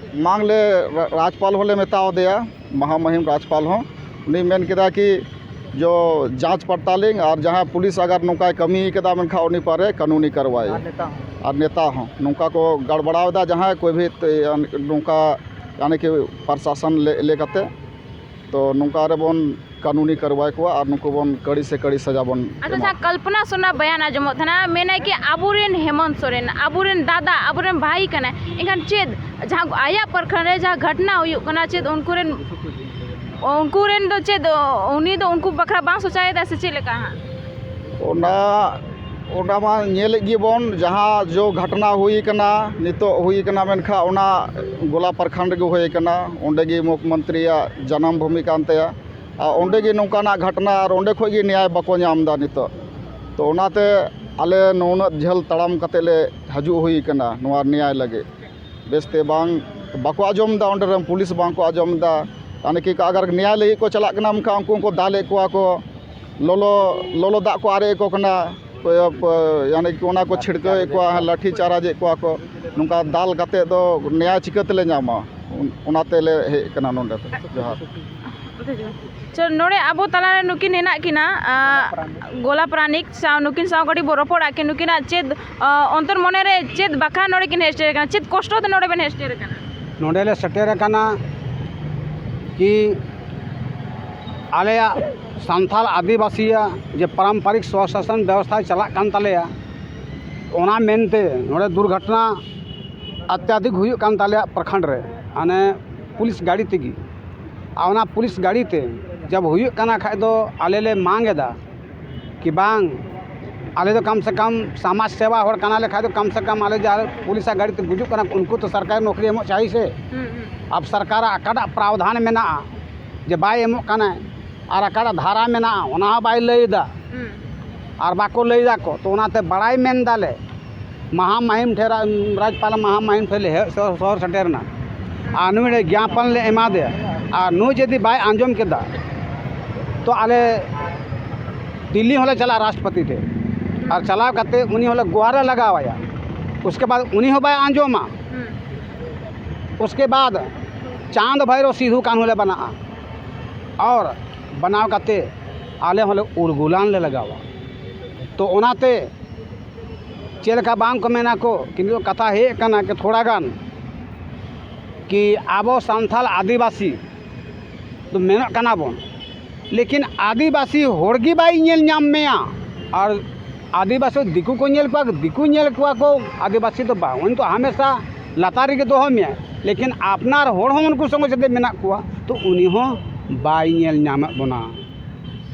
ᱢᱟᱝ ᱞᱮ ᱨᱟ-, ᱨᱟᱡᱽᱯᱟᱞ ᱦᱚᱸᱞᱮ ᱢᱮᱛᱟᱣ ᱫᱮᱭᱟ, ᱢᱟᱦᱟᱢᱟᱹᱦᱤᱢ ᱨᱟᱡᱽᱯᱟᱞ ᱦᱚᱸ᱾ ᱩᱱᱤ ᱢᱮᱱ ᱠᱮᱫᱟ ᱠᱤ ᱡᱚ ᱡᱟᱸᱪ ᱯᱟᱲᱛᱟᱞᱤᱧ, ᱟᱨ ᱡᱟᱦᱟᱸ ᱯᱩᱞᱤᱥ ᱟᱜᱟᱨ ᱱᱚᱝᱠᱟᱭ ᱠᱟᱹᱢᱤ ᱠᱟᱫᱟ, ᱢᱮᱱᱠᱷᱟᱱ ᱩᱱᱤ ᱯᱟᱨᱮ ᱠᱟᱹᱱᱩᱱᱤ ᱠᱟᱨᱣᱟᱭ᱾ ᱟᱨ ᱱᱮᱛᱟ ᱦᱚᱸ᱾ ᱟᱨ ᱱᱮᱛᱟ ᱦᱚᱸ ᱱᱚᱝᱠᱟ ᱠᱚ ᱜᱟᱲᱵᱟᱲᱟᱣ ᱮᱫᱟ, ᱡᱟᱦᱟᱸᱭ ᱠᱚᱭ ᱵᱷᱤ ᱛᱮ-, ᱱᱚᱝᱠᱟ ᱭᱟᱱᱤ ᱠᱤ ᱯᱨᱚᱥᱟᱥᱚᱱ ᱞᱮ, ᱞᱮ ᱠᱟᱛᱮ, ᱛᱚ ᱱᱚᱝᱠᱟ ᱨᱮᱵᱚᱱ ᱠᱟᱹᱱᱩᱱᱤ ᱠᱟᱨᱣᱟᱭ ᱠᱚᱣᱟ ᱟᱨ ᱱᱩᱠᱩ ᱵᱚᱱ ᱠᱟᱹᱲᱤ ᱥᱮ ᱠᱟᱹᱲᱤ ᱥᱟᱡᱟ ᱵᱚᱱ ᱟᱪᱪᱷᱟ, ᱮᱢᱟ ᱡᱟᱦᱟᱸ ᱠᱚᱣᱟ᱾ ᱠᱚᱞᱯᱚᱱᱟ ᱥᱚᱱᱟ ᱵᱚᱭᱟᱱ ᱟᱸᱡᱚᱢᱚᱜ ᱛᱟᱦᱮᱱᱟ, ᱢᱮᱱᱟᱭ ᱠᱤ ᱟᱵᱚᱨᱮᱱ ᱦᱮᱢᱚᱱᱛ ᱥᱚᱨᱮᱱ, ᱟᱵᱚᱨᱮᱱ ᱫᱟᱫᱟ, ᱟᱵᱚᱨᱮᱱ ᱵᱷᱟᱭ ᱠᱟᱱᱟᱭ, ᱮᱱᱠᱷᱟᱱ ᱪᱮᱫ ᱡᱟᱦᱟᱸ ᱟᱭᱟᱜ ᱯᱨᱚᱠᱷᱚᱸᱰ ᱨᱮ ᱡᱟᱦᱟᱸ ᱜᱷᱚᱴᱱᱟ ᱦᱩᱭᱩᱜ ᱠᱟᱱᱟ, ᱪᱮᱫ ᱩᱱᱠᱩ ᱨᱮᱱ, ᱩᱱᱠᱩ ᱨᱮᱱ ᱫᱚ ᱪᱮᱫ ᱩᱱᱤ ᱫᱚ ᱩᱱᱠᱩ ᱵᱟᱠᱷᱨᱟ ᱵᱟᱝ ᱥᱳᱪᱟᱭᱮᱫᱟ ᱥᱮ ᱪᱮᱫ ᱞᱮᱠᱟ ᱦᱟᱸᱜ? ᱚᱱᱟ, ᱚᱱᱟ ᱢᱟ ᱧᱮᱞᱮᱫ ᱜᱮᱵᱚᱱ, ᱡᱟᱦᱟᱸ ᱡᱚ ᱜᱷᱚᱴᱱᱟ ᱦᱩᱭ ᱠᱟᱱᱟ, ᱱᱤᱛᱚᱜ ᱦᱩᱭ ᱠᱟᱱᱟ, ᱢᱮᱱᱠᱷᱟᱱ ᱚᱱᱟ ᱜᱳᱞᱟ ᱯᱨᱚᱠᱷᱚᱸᱰ ᱨᱮᱜᱮ ᱦᱩᱭ ᱠᱟᱱᱟ᱾ ᱚᱸᱰᱮ ᱜᱮ ᱢᱩᱠᱷᱭᱚᱢᱚᱱᱛᱨᱤᱭᱟᱜ ᱡᱟᱱᱟᱢ ᱵᱷᱩᱢᱤ ᱠᱟᱱ ᱛᱟᱭᱟ᱾ ᱟᱨ ᱚᱸᱰᱮ ᱜᱮ ᱱᱚᱝᱠᱟᱱᱟᱜ ᱜᱷᱚᱴᱱᱟ, ᱟᱨ ᱚᱸᱰᱮ ᱠᱷᱚᱡ ᱜᱮ ᱱᱮᱭᱟᱭ ᱵᱟᱠᱚ ᱧᱟᱢ ᱮᱫᱟ ᱱᱤᱛᱚᱜ᱾ ᱛᱚ ᱚᱱᱟᱛᱮ ᱟᱞᱮ ᱱᱩᱱᱟᱹᱜ ᱡᱷᱟᱹᱞ ᱛᱟᱲᱟᱢ ᱠᱟᱛᱮ ᱞᱮ ᱦᱤᱡᱩᱜ ᱦᱩᱭ ᱠᱟᱱᱟ ᱱᱚᱣᱟ ᱱᱮᱭᱟᱭ ᱞᱟᱹᱜᱤᱫ᱾ ᱵᱮᱥᱛᱮ ᱵᱟᱝ, ᱵᱟᱠᱚ ᱟᱸᱡᱚᱢ ᱮᱫᱟ, ᱚᱸᱰᱮ ᱨᱮᱱ ᱯᱩᱞᱤᱥ ᱵᱟᱝ ᱠᱚ ᱟᱸᱡᱚᱢ ᱮᱫᱟ᱾ ᱭᱟᱱᱤ ᱠᱤ ᱟᱜᱟᱨ ᱱᱮᱭᱟᱭ ᱞᱟᱹᱜᱤᱫ ᱠᱚ ᱪᱟᱞᱟᱜ ᱠᱟᱱᱟ, ᱢᱮᱱᱠᱷᱟᱱ ᱩᱱᱠᱩ ᱠᱚ ᱫᱟᱞᱮᱫ ᱠᱚᱣᱟ ᱠᱚ, ᱞᱚᱞᱚ, ᱞᱚᱞᱚ ᱫᱟᱜ ᱠᱚ ᱟᱨᱮᱡ ᱟᱠᱚ ᱠᱟᱱᱟ, ᱯ-, ᱯ-, ᱭᱟᱱᱤ ᱠᱤ ᱚᱱᱟ ᱠᱚ ᱪᱷᱤᱲᱠᱟᱹᱣᱮᱫ ᱠᱚᱣᱟ, ᱞᱟᱴᱷᱤ ᱪᱟᱨᱟᱡᱮᱫ ᱠᱚᱣᱟ ᱠᱚ᱾ ᱱᱚᱝᱠᱟ ᱫᱟᱞ ᱠᱟᱛᱮ ᱫᱚ ᱱᱮᱭᱟᱭ ᱪᱤᱠᱟᱹ ᱛᱮᱞᱮ ᱧᱟᱢᱟ? ᱚᱱᱟ ᱛᱮᱞᱮ ᱦᱮᱡ ᱟᱠᱟᱱᱟ ᱱᱚᱰᱮ ᱫᱚ᱾ ᱡᱚᱦᱟᱨ᱾ ᱟᱪᱪᱷᱟ, ᱱᱚᱰᱮ ᱟᱵᱚ ᱛᱟᱞᱟᱨᱮ ᱱᱩᱠᱤᱱ ᱦᱮᱱᱟᱜ ᱠᱤᱱᱟ, ᱟᱸ, ᱜᱳᱞᱟ ᱯᱟᱨᱟᱱᱤᱠ ᱥᱟᱶ, ᱱᱩᱠᱤᱱ ᱥᱟᱶ ᱠᱟᱹᱴᱤᱡ ᱵᱚ ᱨᱚᱯᱚᱲᱟ ᱠᱤ, ᱱᱩᱠᱤᱱᱟᱜ ᱪᱮᱫ, ᱟᱸ, ᱚᱱᱛᱚᱨ ᱢᱚᱱᱮᱨᱮ ᱪᱮᱫ ᱵᱟᱠᱷᱨᱟ ᱱᱚᱰᱮ ᱠᱤᱱ ᱦᱮᱡ ᱥᱮᱴᱮᱨ ᱟᱠᱟᱱᱟ, ᱪᱮᱫ ᱠᱚᱥᱴᱚ ᱛᱮ ᱱᱚᱰᱮ ᱵᱮᱱ ᱦᱮᱡ ᱥᱮᱴᱮᱨ ᱟᱠᱟᱱᱟ? ᱱᱚᱰᱮ ᱞᱮ ᱥᱮᱴᱮᱨ ᱟᱠᱟᱱᱟ ᱠᱤ ᱟᱞᱮᱭᱟᱜ ᱥᱟᱱᱛᱟᱲ ᱟᱹᱫᱤᱵᱟᱹᱥᱤᱭᱟᱜ ᱡᱮ ᱯᱟᱨᱚᱢᱯᱚᱨᱤᱠ ᱥᱚᱥᱟᱥᱚᱱ ᱵᱮᱵᱚᱥᱛᱷᱟ ᱪᱟᱞᱟᱜ ᱠᱟᱱ ᱛᱟᱞᱮᱭᱟ, ᱚᱱᱟ ᱢᱮᱱᱛᱮ ᱱᱚᱰᱮ ᱫᱩᱨᱜᱷᱚᱴᱚᱱᱟ ᱚᱛᱛᱟᱫᱷᱤᱠ ᱦᱩᱭᱩᱜ ᱠᱟᱱ ᱛᱟᱞᱮᱭᱟ ᱯᱨᱚᱠᱷᱚᱸᱰ ᱨᱮ, ᱦᱟᱱᱮ ᱯᱩᱞᱤᱥ ᱜᱟᱹᱰᱤ ᱛᱮᱜᱮ᱾ ᱟᱨ ᱚᱱᱟ ᱯᱩᱞᱤᱥ ᱜᱟᱹᱰᱤ ᱛᱮ ᱡᱟᱵ ᱦᱩᱭᱩᱜ ᱠᱟᱱᱟ ᱠᱷᱟᱡ ᱫᱚ ᱟᱞᱮ ᱞᱮ ᱢᱟᱝ ᱮᱫᱟ ᱠᱤ ᱵᱟᱝ, ᱟᱞᱮ ᱫᱚ ᱠᱟᱢ ᱥᱮ ᱠᱟᱢ ᱥᱚᱢᱟᱡᱽ ᱥᱮᱵᱟ ᱦᱚᱲ ᱠᱟᱱᱟᱞᱮ ᱠᱷᱟᱡ ᱫᱚ ᱠᱟᱢ ᱥᱮ ᱠᱟᱢ ᱟᱞᱮ ᱡᱟᱦᱟᱸ ᱯᱩᱞᱤᱥᱟᱜ ᱜᱟᱹᱰᱤ ᱛᱮ ᱜᱩᱡᱩᱜ ᱠᱟᱱᱟ ᱩᱱᱠᱩ ᱛᱚ ᱥᱚᱨᱠᱟᱨᱤ ᱱᱚᱠᱨᱤ ᱮᱢᱚᱜ ᱪᱟᱹᱦᱤ ᱥᱮ᱾ ᱦᱩᱸ, ᱦᱩᱸ᱾ ᱟᱵ ᱥᱚᱨᱠᱟᱨᱟᱜ ᱚᱠᱟᱴᱟᱜ ᱯᱨᱟᱣᱫᱷᱟᱱ ᱢᱮᱱᱟᱜᱼᱟ ᱡᱮ ᱵᱟᱭ ᱮᱢᱚᱜ ᱠᱟᱱᱟᱭ ᱟᱨ ᱚᱠᱟᱴᱟᱜ ᱫᱷᱟᱨᱟ ᱢᱮᱱᱟᱜᱼᱟ ᱚᱱᱟ ᱦᱚᱸ ᱵᱟᱭ ᱞᱟᱹᱭ ᱮᱫᱟ᱾ ᱦᱩᱸ᱾ ᱟᱨ ᱵᱟᱠᱚ ᱞᱟᱹᱭ ᱫᱟᱠᱚ, ᱛᱚ ᱚᱱᱟᱛᱮ ᱵᱟᱲᱟᱭ ᱢᱮᱱ ᱫᱟᱞᱮ ᱢᱟᱦᱟ ᱢᱟᱹᱦᱤᱢ ᱴᱷᱮᱱ ᱨᱟ-, ᱨᱟᱡᱽᱯᱟᱞ ᱢᱟᱦᱟ ᱢᱟᱹᱦᱤᱢ ᱴᱷᱮᱱ ᱞᱮ ᱦᱮᱡ ᱥᱚᱦᱚᱨ, ᱥᱚᱦᱚᱨ ᱥᱮᱴᱮᱨ ᱮᱱᱟ᱾ ᱟᱨ ᱱᱩᱭ ᱞᱮ ᱜᱮᱭᱟᱯᱚᱱ ᱞᱮ ᱮᱢᱟ ᱫᱮᱭᱟ᱾ ᱟᱨ ᱱᱩᱭ ᱡᱩᱫᱤ ᱵᱟᱭ ᱟᱸᱡᱚᱢ ᱠᱮᱫᱟ ᱛᱚ ᱟᱞᱮ ᱫᱤᱞᱞᱤ ᱦᱚᱸᱞᱮ ᱪᱟᱞᱟᱜᱼᱟ ᱨᱟᱥᱴᱨᱚᱯᱚᱛᱤ ᱴᱷᱮᱱ᱾ ᱟᱨ ᱪᱟᱞᱟᱣ ᱠᱟᱛᱮ ᱩᱱᱤ ᱦᱚᱸᱞᱮ ᱜᱚᱦᱟᱨ ᱞᱮ ᱞᱟᱜᱟᱣ ᱟᱭᱟ᱾ ᱩᱥᱠᱮ ᱵᱟᱫ ᱩᱱᱤ ᱦᱚᱸ ᱵᱟᱭ ᱟᱸᱡᱚᱢᱟ᱾ ᱦᱩᱸ᱾ ᱩᱥᱠᱮ ᱵᱟᱫ ᱪᱟᱸᱫ ᱵᱷᱟᱭᱨᱚ ᱥᱤᱫᱷᱩ ᱠᱟᱹᱱᱦᱩ ᱞᱮ ᱵᱮᱱᱟᱜᱼᱟ᱾ ᱟᱨ ᱵᱮᱱᱟᱣ ᱠᱟᱛᱮ ᱟᱞᱮ ᱦᱚᱸᱞᱮ ᱩᱲᱜᱩᱞᱟᱱ ᱞᱮ ᱞᱟᱜᱟᱣᱟ᱾ ᱛᱚ ᱚᱱᱟᱛᱮ ᱪᱮᱫ ᱞᱮᱠᱟ ᱵᱟᱝ ᱠᱚ ᱢᱮᱱᱟ ᱠᱚ, ᱠᱤᱱᱛᱩ ᱠᱟᱛᱷᱟ ᱦᱮᱡ ᱠᱟᱱᱟ ᱠᱤ ᱛᱷᱚᱲᱟ ᱜᱟᱱ ᱠᱤ ᱟᱵᱚ ᱥᱟᱱᱛᱟᱲ ᱟᱹᱫᱤᱵᱟᱹᱥᱤ ᱫᱚ ᱢᱮᱱᱚᱜ ᱠᱟᱱᱟ ᱵᱚᱱ, ᱞᱮᱠᱤᱱ ᱟᱹᱫᱤᱵᱟᱹᱥᱤ ᱦᱚᱲ ᱜᱮ ᱵᱟᱭ ᱧᱮᱞ ᱧᱟᱢ ᱢᱮᱭᱟ᱾ ᱟᱨ ᱟᱹᱫᱤᱵᱟᱹᱥᱤ ᱫᱤᱠᱩ ᱠᱚ ᱧᱮᱞ ᱠᱚᱣᱟ, ᱫᱤᱠᱩ ᱧᱮᱞ ᱠᱚᱣᱟ ᱠᱚ ᱟᱹᱫᱤᱵᱟᱹᱥᱤ ᱫᱚ ᱵᱟᱝ, ᱩᱱᱤ ᱫᱚ ᱦᱟᱢᱮᱥᱟ ᱞᱟᱛᱟᱨ ᱨᱮᱜᱮ ᱫᱚᱦᱚ ᱢᱮᱭᱟ, ᱞᱮᱠᱤᱱ ᱟᱯᱱᱟᱨ ᱦᱚᱲ ᱦᱚᱸ ᱩᱱᱠᱩ ᱥᱚᱸᱜᱮ ᱥᱟᱛᱮ ᱢᱮᱱᱟᱜ ᱠᱚᱣᱟ, ᱛᱚ ᱩᱱᱤ ᱦᱚᱸ ᱵᱟᱭ ᱧᱮᱞ ᱧᱟᱢᱮᱫ ᱵᱚᱱᱟ᱾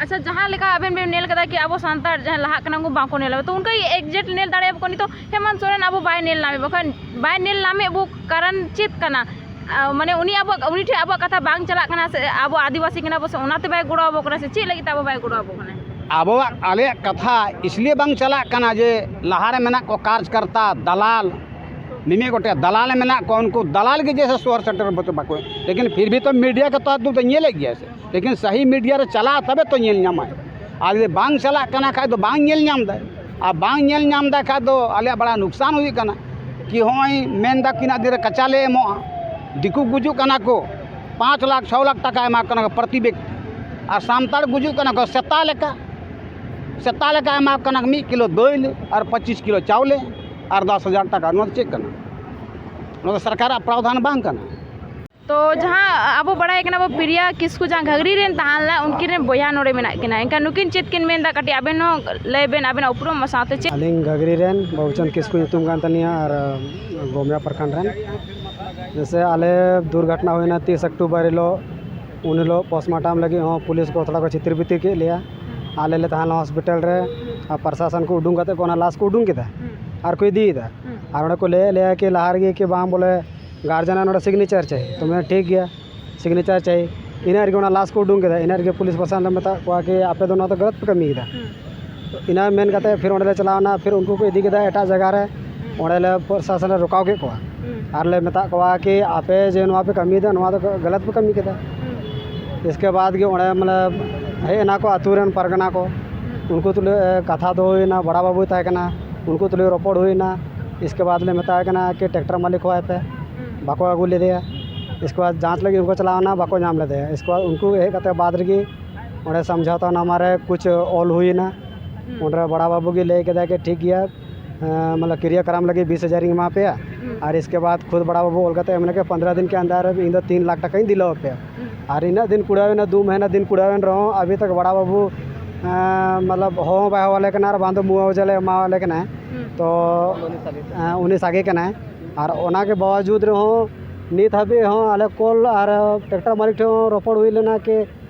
ᱟᱪᱪᱷᱟ, ᱡᱟᱦᱟᱸ ᱞᱮᱠᱟ ᱟᱵᱮᱱ ᱵᱮᱱ ᱧᱮᱞ ᱠᱟᱫᱟ ᱠᱤ ᱟᱵᱚ ᱥᱟᱱᱛᱟᱲ ᱡᱟᱦᱟᱸᱭ ᱞᱟᱦᱟᱜ ᱠᱟᱱᱟ ᱩᱱᱠᱩ ᱵᱟᱝᱠᱚ ᱧᱮᱞ ᱧᱟᱢᱮᱫ, ᱛᱚ ᱚᱱᱠᱟ ᱜᱮ exact ᱧᱮᱞ ᱫᱟᱲᱮᱭᱟᱵᱚ ᱠᱟᱱᱟ᱾ ᱱᱤᱛᱚᱜ ᱦᱮᱢᱚᱱᱛ ᱥᱚᱨᱮᱱ ᱟᱵᱚ ᱵᱟᱭ ᱧᱮᱞ ᱧᱟᱢᱮᱫ, ᱵᱟᱠᱷᱟᱱ ᱵᱟᱭ ᱧᱮᱞ ᱧᱟᱢᱮᱫ ᱵᱚ ᱠᱟᱨᱚᱱ ᱪᱮᱫ ᱠᱟᱱᱟ? ᱟ, ᱢᱟᱱᱮ ᱩᱱᱤ ᱟᱵᱚ, ᱩᱱᱤ ᱴᱷᱮᱱ ᱟᱵᱚᱣᱟᱜ ᱠᱟᱛᱷᱟ ᱵᱟᱝ ᱪᱟᱞᱟᱜ ᱠᱟᱱᱟ ᱥᱮ ᱟᱵᱚ ᱟᱹᱫᱤᱵᱟᱹᱥᱤ ᱠᱟᱱᱟ ᱵᱚ ᱥᱮ, ᱚᱱᱟᱛᱮ ᱵᱟᱭ ᱜᱚᱲᱚ ᱟᱵᱚ ᱠᱟᱱᱟ ᱥᱮ ᱪᱮᱫ ᱞᱟᱹᱜᱤᱫ ᱛᱮ ᱟᱵᱚ ᱵᱟᱭ ᱜᱚᱲᱚ ᱟᱵᱚ ᱠᱟᱱᱟ? ᱟᱵᱚᱣᱟᱜ, ᱟᱞᱮᱭᱟᱜ ᱠᱟᱛᱷᱟ ᱤᱥᱞᱤᱭᱮ ᱵᱟᱝ ᱪᱟᱞᱟᱜ ᱠᱟᱱᱟ ᱡᱮ ᱞᱟᱦᱟᱨᱮ ᱢᱮᱱᱟᱜ ᱠᱚ ᱠᱟᱨᱡᱽᱠᱟᱨᱛᱟ, ᱫᱟᱞᱟᱞ, ᱢᱤᱢᱤᱫ ᱜᱚᱴᱮᱡ ᱫᱟᱞᱟᱞ ᱢᱮᱱᱟᱜ ᱠᱚᱣᱟ, ᱩᱱᱠᱩ ᱫᱟᱞᱟᱞ ᱜᱮ ᱡᱮᱥᱮ ᱥᱚᱦᱚᱨ ᱥᱮᱴᱮᱨ ᱵᱟᱠᱚ, ᱵᱟᱠᱚ, ᱞᱮᱠᱤᱱ ᱯᱷᱤᱨ ᱵᱷᱤ ᱛᱚ ᱢᱤᱰᱤᱭᱟ ᱠᱚ ᱛᱚ ᱟᱫᱚ ᱧᱮᱞᱮᱫ ᱜᱮᱭᱟ ᱥᱮ᱾ ᱞᱮᱠᱤᱱ ᱥᱟᱦᱤ ᱢᱤᱰᱤᱭᱟ ᱨᱮ ᱪᱟᱞᱟᱜ ᱛᱚᱵᱮ ᱛᱚ ᱧᱮᱞ ᱧᱟᱢᱟᱭ᱾ ᱟᱨ ᱡᱩᱫᱤ ᱵᱟᱝ ᱪᱟᱞᱟᱜ ᱠᱟᱱᱟ ᱠᱷᱟᱡ ᱫᱚ ᱵᱟᱝ ᱧᱮᱞ ᱧᱟᱢ ᱫᱟᱭ᱾ ᱟᱨ ᱵᱟᱝ ᱧᱮᱞ ᱧᱟᱢ ᱫᱟᱭ ᱠᱷᱟᱡ ᱫᱚ ᱟᱞᱮᱭᱟᱜ ᱵᱟᱲᱟ ᱱᱩᱠᱥᱟᱱ ᱦᱩᱭᱩᱜ ᱠᱟᱱᱟ᱾ ᱠᱤ ᱦᱚᱸᱜᱼᱚᱭ ᱢᱮᱱ ᱫᱟ ᱛᱤᱱᱟᱹᱜ ᱫᱤᱱ ᱨᱮ ᱠᱟᱪᱟ ᱞᱮ ᱮᱢᱚᱜᱼᱟ, ᱫᱤᱠᱩ ᱜᱩᱡᱩᱜ ᱠᱟᱱᱟ ᱠᱚ, ᱯᱟᱸᱪ ᱞᱟᱠᱷ, ᱪᱷᱚ ᱞᱟᱠᱷ ᱴᱟᱠᱟ ᱮᱢᱟ ᱠᱚ ᱠᱟᱱᱟ ᱠᱚ ᱯᱨᱚᱛᱤ ᱵᱮᱠᱛᱤ, ᱟᱨ ᱥᱟᱱᱛᱟᱲ ᱜᱩᱡᱩᱜ ᱠᱟᱱᱟ ᱠᱚ ᱥᱮᱛᱟ ᱞᱮᱠᱟ, ᱥᱮᱛᱟ ᱞᱮᱠᱟ ᱮᱢᱟ ᱠᱚ ᱠᱟᱱᱟ ᱢᱤᱫ ᱠᱤᱞᱳ ᱫᱟᱹᱞ ᱟᱨ ᱯᱚᱸᱪᱤᱥ ᱠᱤᱞᱳ ᱪᱟᱣᱞᱮ ᱟᱨ ᱫᱚᱥ ᱦᱟᱡᱟᱨ ᱴᱟᱠᱟ᱾ ᱱᱚᱣᱟ ᱫᱚ ᱪᱮᱫ ᱠᱟᱱᱟ? ᱱᱚᱣᱟ ᱫᱚ ᱥᱚᱨᱠᱟᱨᱟᱜ ᱯᱨᱟᱣᱫᱷᱟᱱ ᱵᱟᱝ ᱠᱟᱱᱟ᱾ ᱛᱚ ᱡᱟᱦᱟᱸ ᱟᱵᱚ ᱵᱟᱲᱟᱭ ᱠᱟᱱᱟ ᱵᱚ ᱯᱨᱤᱭᱟ ᱠᱤᱥᱠᱩ ᱡᱟᱦᱟᱸ ᱜᱷᱟᱜᱽᱨᱤ ᱨᱮᱱ ᱛᱟᱦᱮᱸ ᱞᱮᱱᱟ, ᱩᱱᱠᱤᱱ ᱨᱮᱱ ᱵᱚᱭᱦᱟ ᱱᱚᱰᱮ ᱢᱮᱱᱟᱜ ᱠᱤᱱᱟ, ᱮᱱᱠᱷᱟᱱ ᱱᱩᱠᱤᱱ ᱪᱮᱫ ᱠᱤᱱ ᱢᱮᱱᱫᱟ ᱠᱟᱹᱴᱤᱡ ᱟᱵᱮᱱ ᱦᱚᱸ ᱞᱟᱹᱭ ᱵᱮᱱ ᱟᱵᱮᱱᱟᱜ ᱩᱯᱨᱩᱢ ᱥᱟᱶᱛᱮ ᱪᱮᱫ? ᱟᱹᱞᱤᱧ ᱜᱷᱟᱜᱽᱨᱤ ᱨᱮᱱ ᱵᱟᱹᱵᱩᱪᱟᱸᱫᱽ ᱠᱤᱥᱠᱩ ᱧᱩᱛᱩᱢ ᱠᱟᱱ ᱛᱟᱹᱞᱤᱧᱟ ᱟᱨ ᱜᱳᱢᱤᱭᱟ ᱯᱨᱚᱠᱷᱚᱸᱰ ᱨᱮᱱ᱾ ᱡᱮᱭᱥᱮ ᱟᱞᱮ ᱫᱩᱨᱜᱷᱚᱴᱚᱱᱟ ᱦᱩᱭᱱᱟ ᱛᱤᱥ ᱚᱠᱴᱳᱵᱚᱨ ᱦᱤᱞᱳᱜ, ᱩᱱ ᱦᱤᱞᱳᱜ ᱯᱳᱥᱴᱢᱚᱨᱴᱮᱢ ᱞᱟᱹᱜᱤᱫ ᱦᱚᱸ ᱯᱩᱞᱤᱥ ᱠᱚ ᱛᱷᱚᱲᱟ ᱠᱚ ᱪᱷᱤᱛᱤᱨ ᱵᱤᱛᱤᱨ ᱠᱮᱫ ᱞᱮᱭᱟ᱾ ᱟᱞᱮ ᱞᱮ ᱛᱟᱦᱮᱸ ᱞᱮᱱᱟ ᱦᱚᱥᱯᱤᱴᱟᱞ ᱨᱮ, ᱟᱨ ᱯᱨᱚᱥᱟᱥᱚᱱ ᱠᱚ ᱩᱰᱩᱝ ᱠᱟᱛᱮ ᱠᱚ ᱚᱱᱟ ᱞᱟᱥ ᱠᱚ ᱩᱰᱩᱝ ᱠᱮᱫᱟ ᱟᱨ ᱠᱚ ᱤᱫᱤᱭᱮᱫᱟ᱾ ᱟᱨ ᱚᱸᱰᱮ ᱠᱚ ᱞᱟᱹᱭᱮᱫ ᱞᱮᱭᱟ ᱠᱤ ᱞᱟᱦᱟ ᱨᱮᱜᱮ ᱠᱤ ᱵᱟᱝ ᱵᱚᱞᱮ ᱜᱟᱨᱡᱮᱱᱟᱜ ᱱᱚᱰᱮ ᱥᱤᱜᱽᱱᱮᱪᱟᱨ ᱪᱟᱹᱭ, ᱛᱚ ᱢᱮᱱ ᱴᱷᱤᱠ ᱜᱮᱭᱟ, ᱥᱤᱜᱽᱱᱮᱪᱟᱨ ᱪᱟᱹᱭ᱾ ᱤᱱᱟᱹ ᱨᱮᱜᱮ ᱚᱱᱟ ᱞᱟᱥ ᱠᱚ ᱩᱰᱩᱝ ᱠᱮᱫᱟ᱾ ᱤᱱᱟᱹ ᱨᱮᱜᱮ ᱯᱩᱞᱤᱥ ᱯᱨᱚᱥᱟᱥᱚᱱ ᱞᱮ ᱢᱮᱛᱟᱫ ᱠᱚᱣᱟ ᱠᱤ ᱟᱯᱮ ᱫᱚ ᱱᱚᱣᱟ ᱫᱚ ᱜᱟᱞᱟᱛ ᱯᱮ ᱠᱟᱹᱢᱤ ᱠᱮᱫᱟ᱾ ᱛᱚ ᱤᱱᱟᱹ ᱢᱮᱱ ᱠᱟᱛᱮ ᱯᱷᱤᱨ ᱚᱸᱰᱮ ᱞᱮ ᱪᱟᱞᱟᱣ ᱮᱱᱟ, ᱯᱷᱤᱨ ᱩᱱᱠᱩ ᱠᱚ ᱤᱫᱤ ᱠᱮᱫᱟ ᱮᱴᱟᱜ ᱡᱟᱭᱜᱟ ᱨᱮ᱾ ᱚᱸᱰᱮ ᱞᱮ ᱯᱨᱚᱥᱟᱥᱚᱱ ᱞᱮ ᱨᱚᱠᱟᱣ ᱠᱮᱫ ᱠᱚᱣᱟ ᱟᱨ ᱞᱮ ᱢᱮᱛᱟᱫ ᱠᱚᱣᱟ ᱠᱤ ᱟᱯᱮ ᱡᱮ ᱱᱚᱣᱟ ᱯᱮ ᱠᱟᱹᱢᱤᱭᱮᱫᱟ, ᱱᱚᱣᱟ ᱫᱚ ᱜᱟᱞᱟᱛ ᱯᱮ ᱠᱟᱹᱢᱤ ᱠᱮᱫᱟ᱾ ᱤᱥᱠᱮ ᱵᱟᱫᱽ ᱜᱮ ᱚᱸᱰᱮ ᱢᱟᱱᱮ ᱦᱮᱡ ᱮᱱᱟ ᱠᱚ ᱟᱹᱛᱩ ᱨᱮᱱ ᱯᱟᱨᱜᱟᱱᱟ ᱠᱚ, ᱩᱱᱠᱩ ᱛᱩᱞᱩᱡ ᱮ, ᱠᱟᱛᱷᱟ ᱫᱚ ᱦᱩᱭᱱᱟ, ᱵᱟᱲᱟ ᱵᱟᱹᱵᱩᱭ ᱛᱟᱦᱮᱸ ᱠᱟᱱᱟ, ᱩᱱᱠᱩ ᱛᱩᱞᱩᱡ ᱨᱚᱯᱚᱲ ᱦᱩᱭᱱᱟ᱾ ᱤᱥᱠᱮ ᱵᱟᱫᱽ ᱞᱮ ᱢᱮᱛᱟᱭ ᱠᱟᱱᱟ ᱠᱤ ᱴᱨᱟᱠᱴᱟᱨ ᱢᱟᱹᱞᱤᱠ ᱦᱚᱦᱚ ᱟᱭ ᱯᱮ, ᱵᱟᱠᱚ ᱟᱹᱜᱩ ᱞᱮᱫᱮᱭᱟ᱾ ᱤᱥᱠᱮ ᱵᱟᱫᱽ ᱡᱟᱸᱪ ᱞᱟᱹᱜᱤᱫ ᱩᱱᱠᱩ ᱪᱟᱞᱟᱣ ᱮᱱᱟ, ᱵᱟᱠᱚ ᱧᱟᱢ ᱞᱮᱫᱮᱭᱟ᱾ ᱤᱥᱠᱮ ᱵᱟᱫᱽ ᱩᱱᱠᱩ ᱦᱮᱡ ᱠᱟᱛᱮ ᱵᱟᱫᱽ ᱨᱮᱜᱮ ᱚᱸᱰᱮ ᱥᱚᱢᱡᱷᱚᱣᱛᱟ ᱱᱟᱢᱟ ᱨᱮ ᱠᱩᱪ ᱚᱞ ᱦᱩᱭᱱᱟ, ᱚᱸᱰᱮ ᱵᱟᱲᱟ ᱵᱟᱹᱵᱩ ᱜᱮ ᱞᱟᱹᱭ ᱠᱮᱫᱟ ᱠᱤ ᱴᱷᱤᱠ ᱜᱮᱭᱟ, ᱮᱸ, ᱢᱟᱱᱮ ᱠᱨᱤᱭᱟ ᱠᱟᱨᱟᱢ ᱞᱟᱹᱜᱤᱫ ᱵᱤᱥ ᱦᱟᱡᱟᱨ ᱤᱧ ᱮᱢᱟ ᱯᱮᱭᱟ᱾ ᱟᱨ ᱤᱥᱠᱮ ᱵᱟᱫᱽ ᱠᱷᱩᱫ ᱵᱟᱲᱟ ᱵᱟᱹᱵᱩ ᱚᱞ ᱠᱟᱛᱮ ᱮᱢ ᱞᱮᱠᱟ ᱯᱚᱱᱫᱽᱨᱚ ᱫᱤᱱ ᱠᱮ ᱟᱱᱫᱟᱨ ᱤᱧ ᱫᱚ ᱛᱤᱱ ᱞᱟᱠᱷ ᱴᱟᱠᱟᱧ ᱫᱤᱞᱟᱹᱣ ᱟᱯᱮᱭᱟ᱾ ᱟᱨ ᱤᱱᱟᱹᱜ ᱫᱤᱱ ᱠᱩᱲᱟᱹᱣ ᱮᱱᱟ, ᱫᱩ ᱢᱟᱹᱦᱱᱟᱹ ᱫᱤᱱ ᱠᱩᱲᱟᱹᱣ ᱮᱱ ᱨᱮᱦᱚᱸ ᱟᱵᱷᱤ ᱛᱟᱠ ᱵᱟᱲᱟ ᱵᱟᱹᱵᱩ, ᱮᱸ, ᱢᱚᱛᱞᱚᱵ ᱦᱚᱦᱚ ᱦᱚᱸ ᱵᱟᱭ ᱦᱚᱦᱚ ᱟᱞᱮ ᱠᱟᱱᱟ ᱟᱨ ᱵᱟᱝ ᱫᱚ ᱢᱩᱣᱟᱣᱡᱟ ᱞᱮ ᱮᱢᱟᱣᱟᱞᱮ ᱠᱟᱱᱟ᱾ ᱛᱚ ᱮᱸ, ᱩᱱᱤ ᱥᱟᱸᱜᱮ ᱠᱟᱱᱟᱭ᱾ ᱟᱨ ᱚᱱᱟ ᱜᱮ ᱵᱟᱣᱟᱡᱩᱫ ᱨᱮᱦᱚᱸ ᱱᱤᱛ ᱦᱟᱹᱵᱤᱡ ᱦᱚᱸ ᱟᱞᱮ ᱠᱚᱞ ᱟᱨ ᱴᱨᱟᱠᱴᱟᱨ ᱢᱟᱹᱞᱤᱠ ᱴᱷᱮᱱ ᱦᱚᱸ ᱨᱚᱯᱚᱲ ᱦᱩᱭ ᱞᱮᱱᱟ ᱠᱤ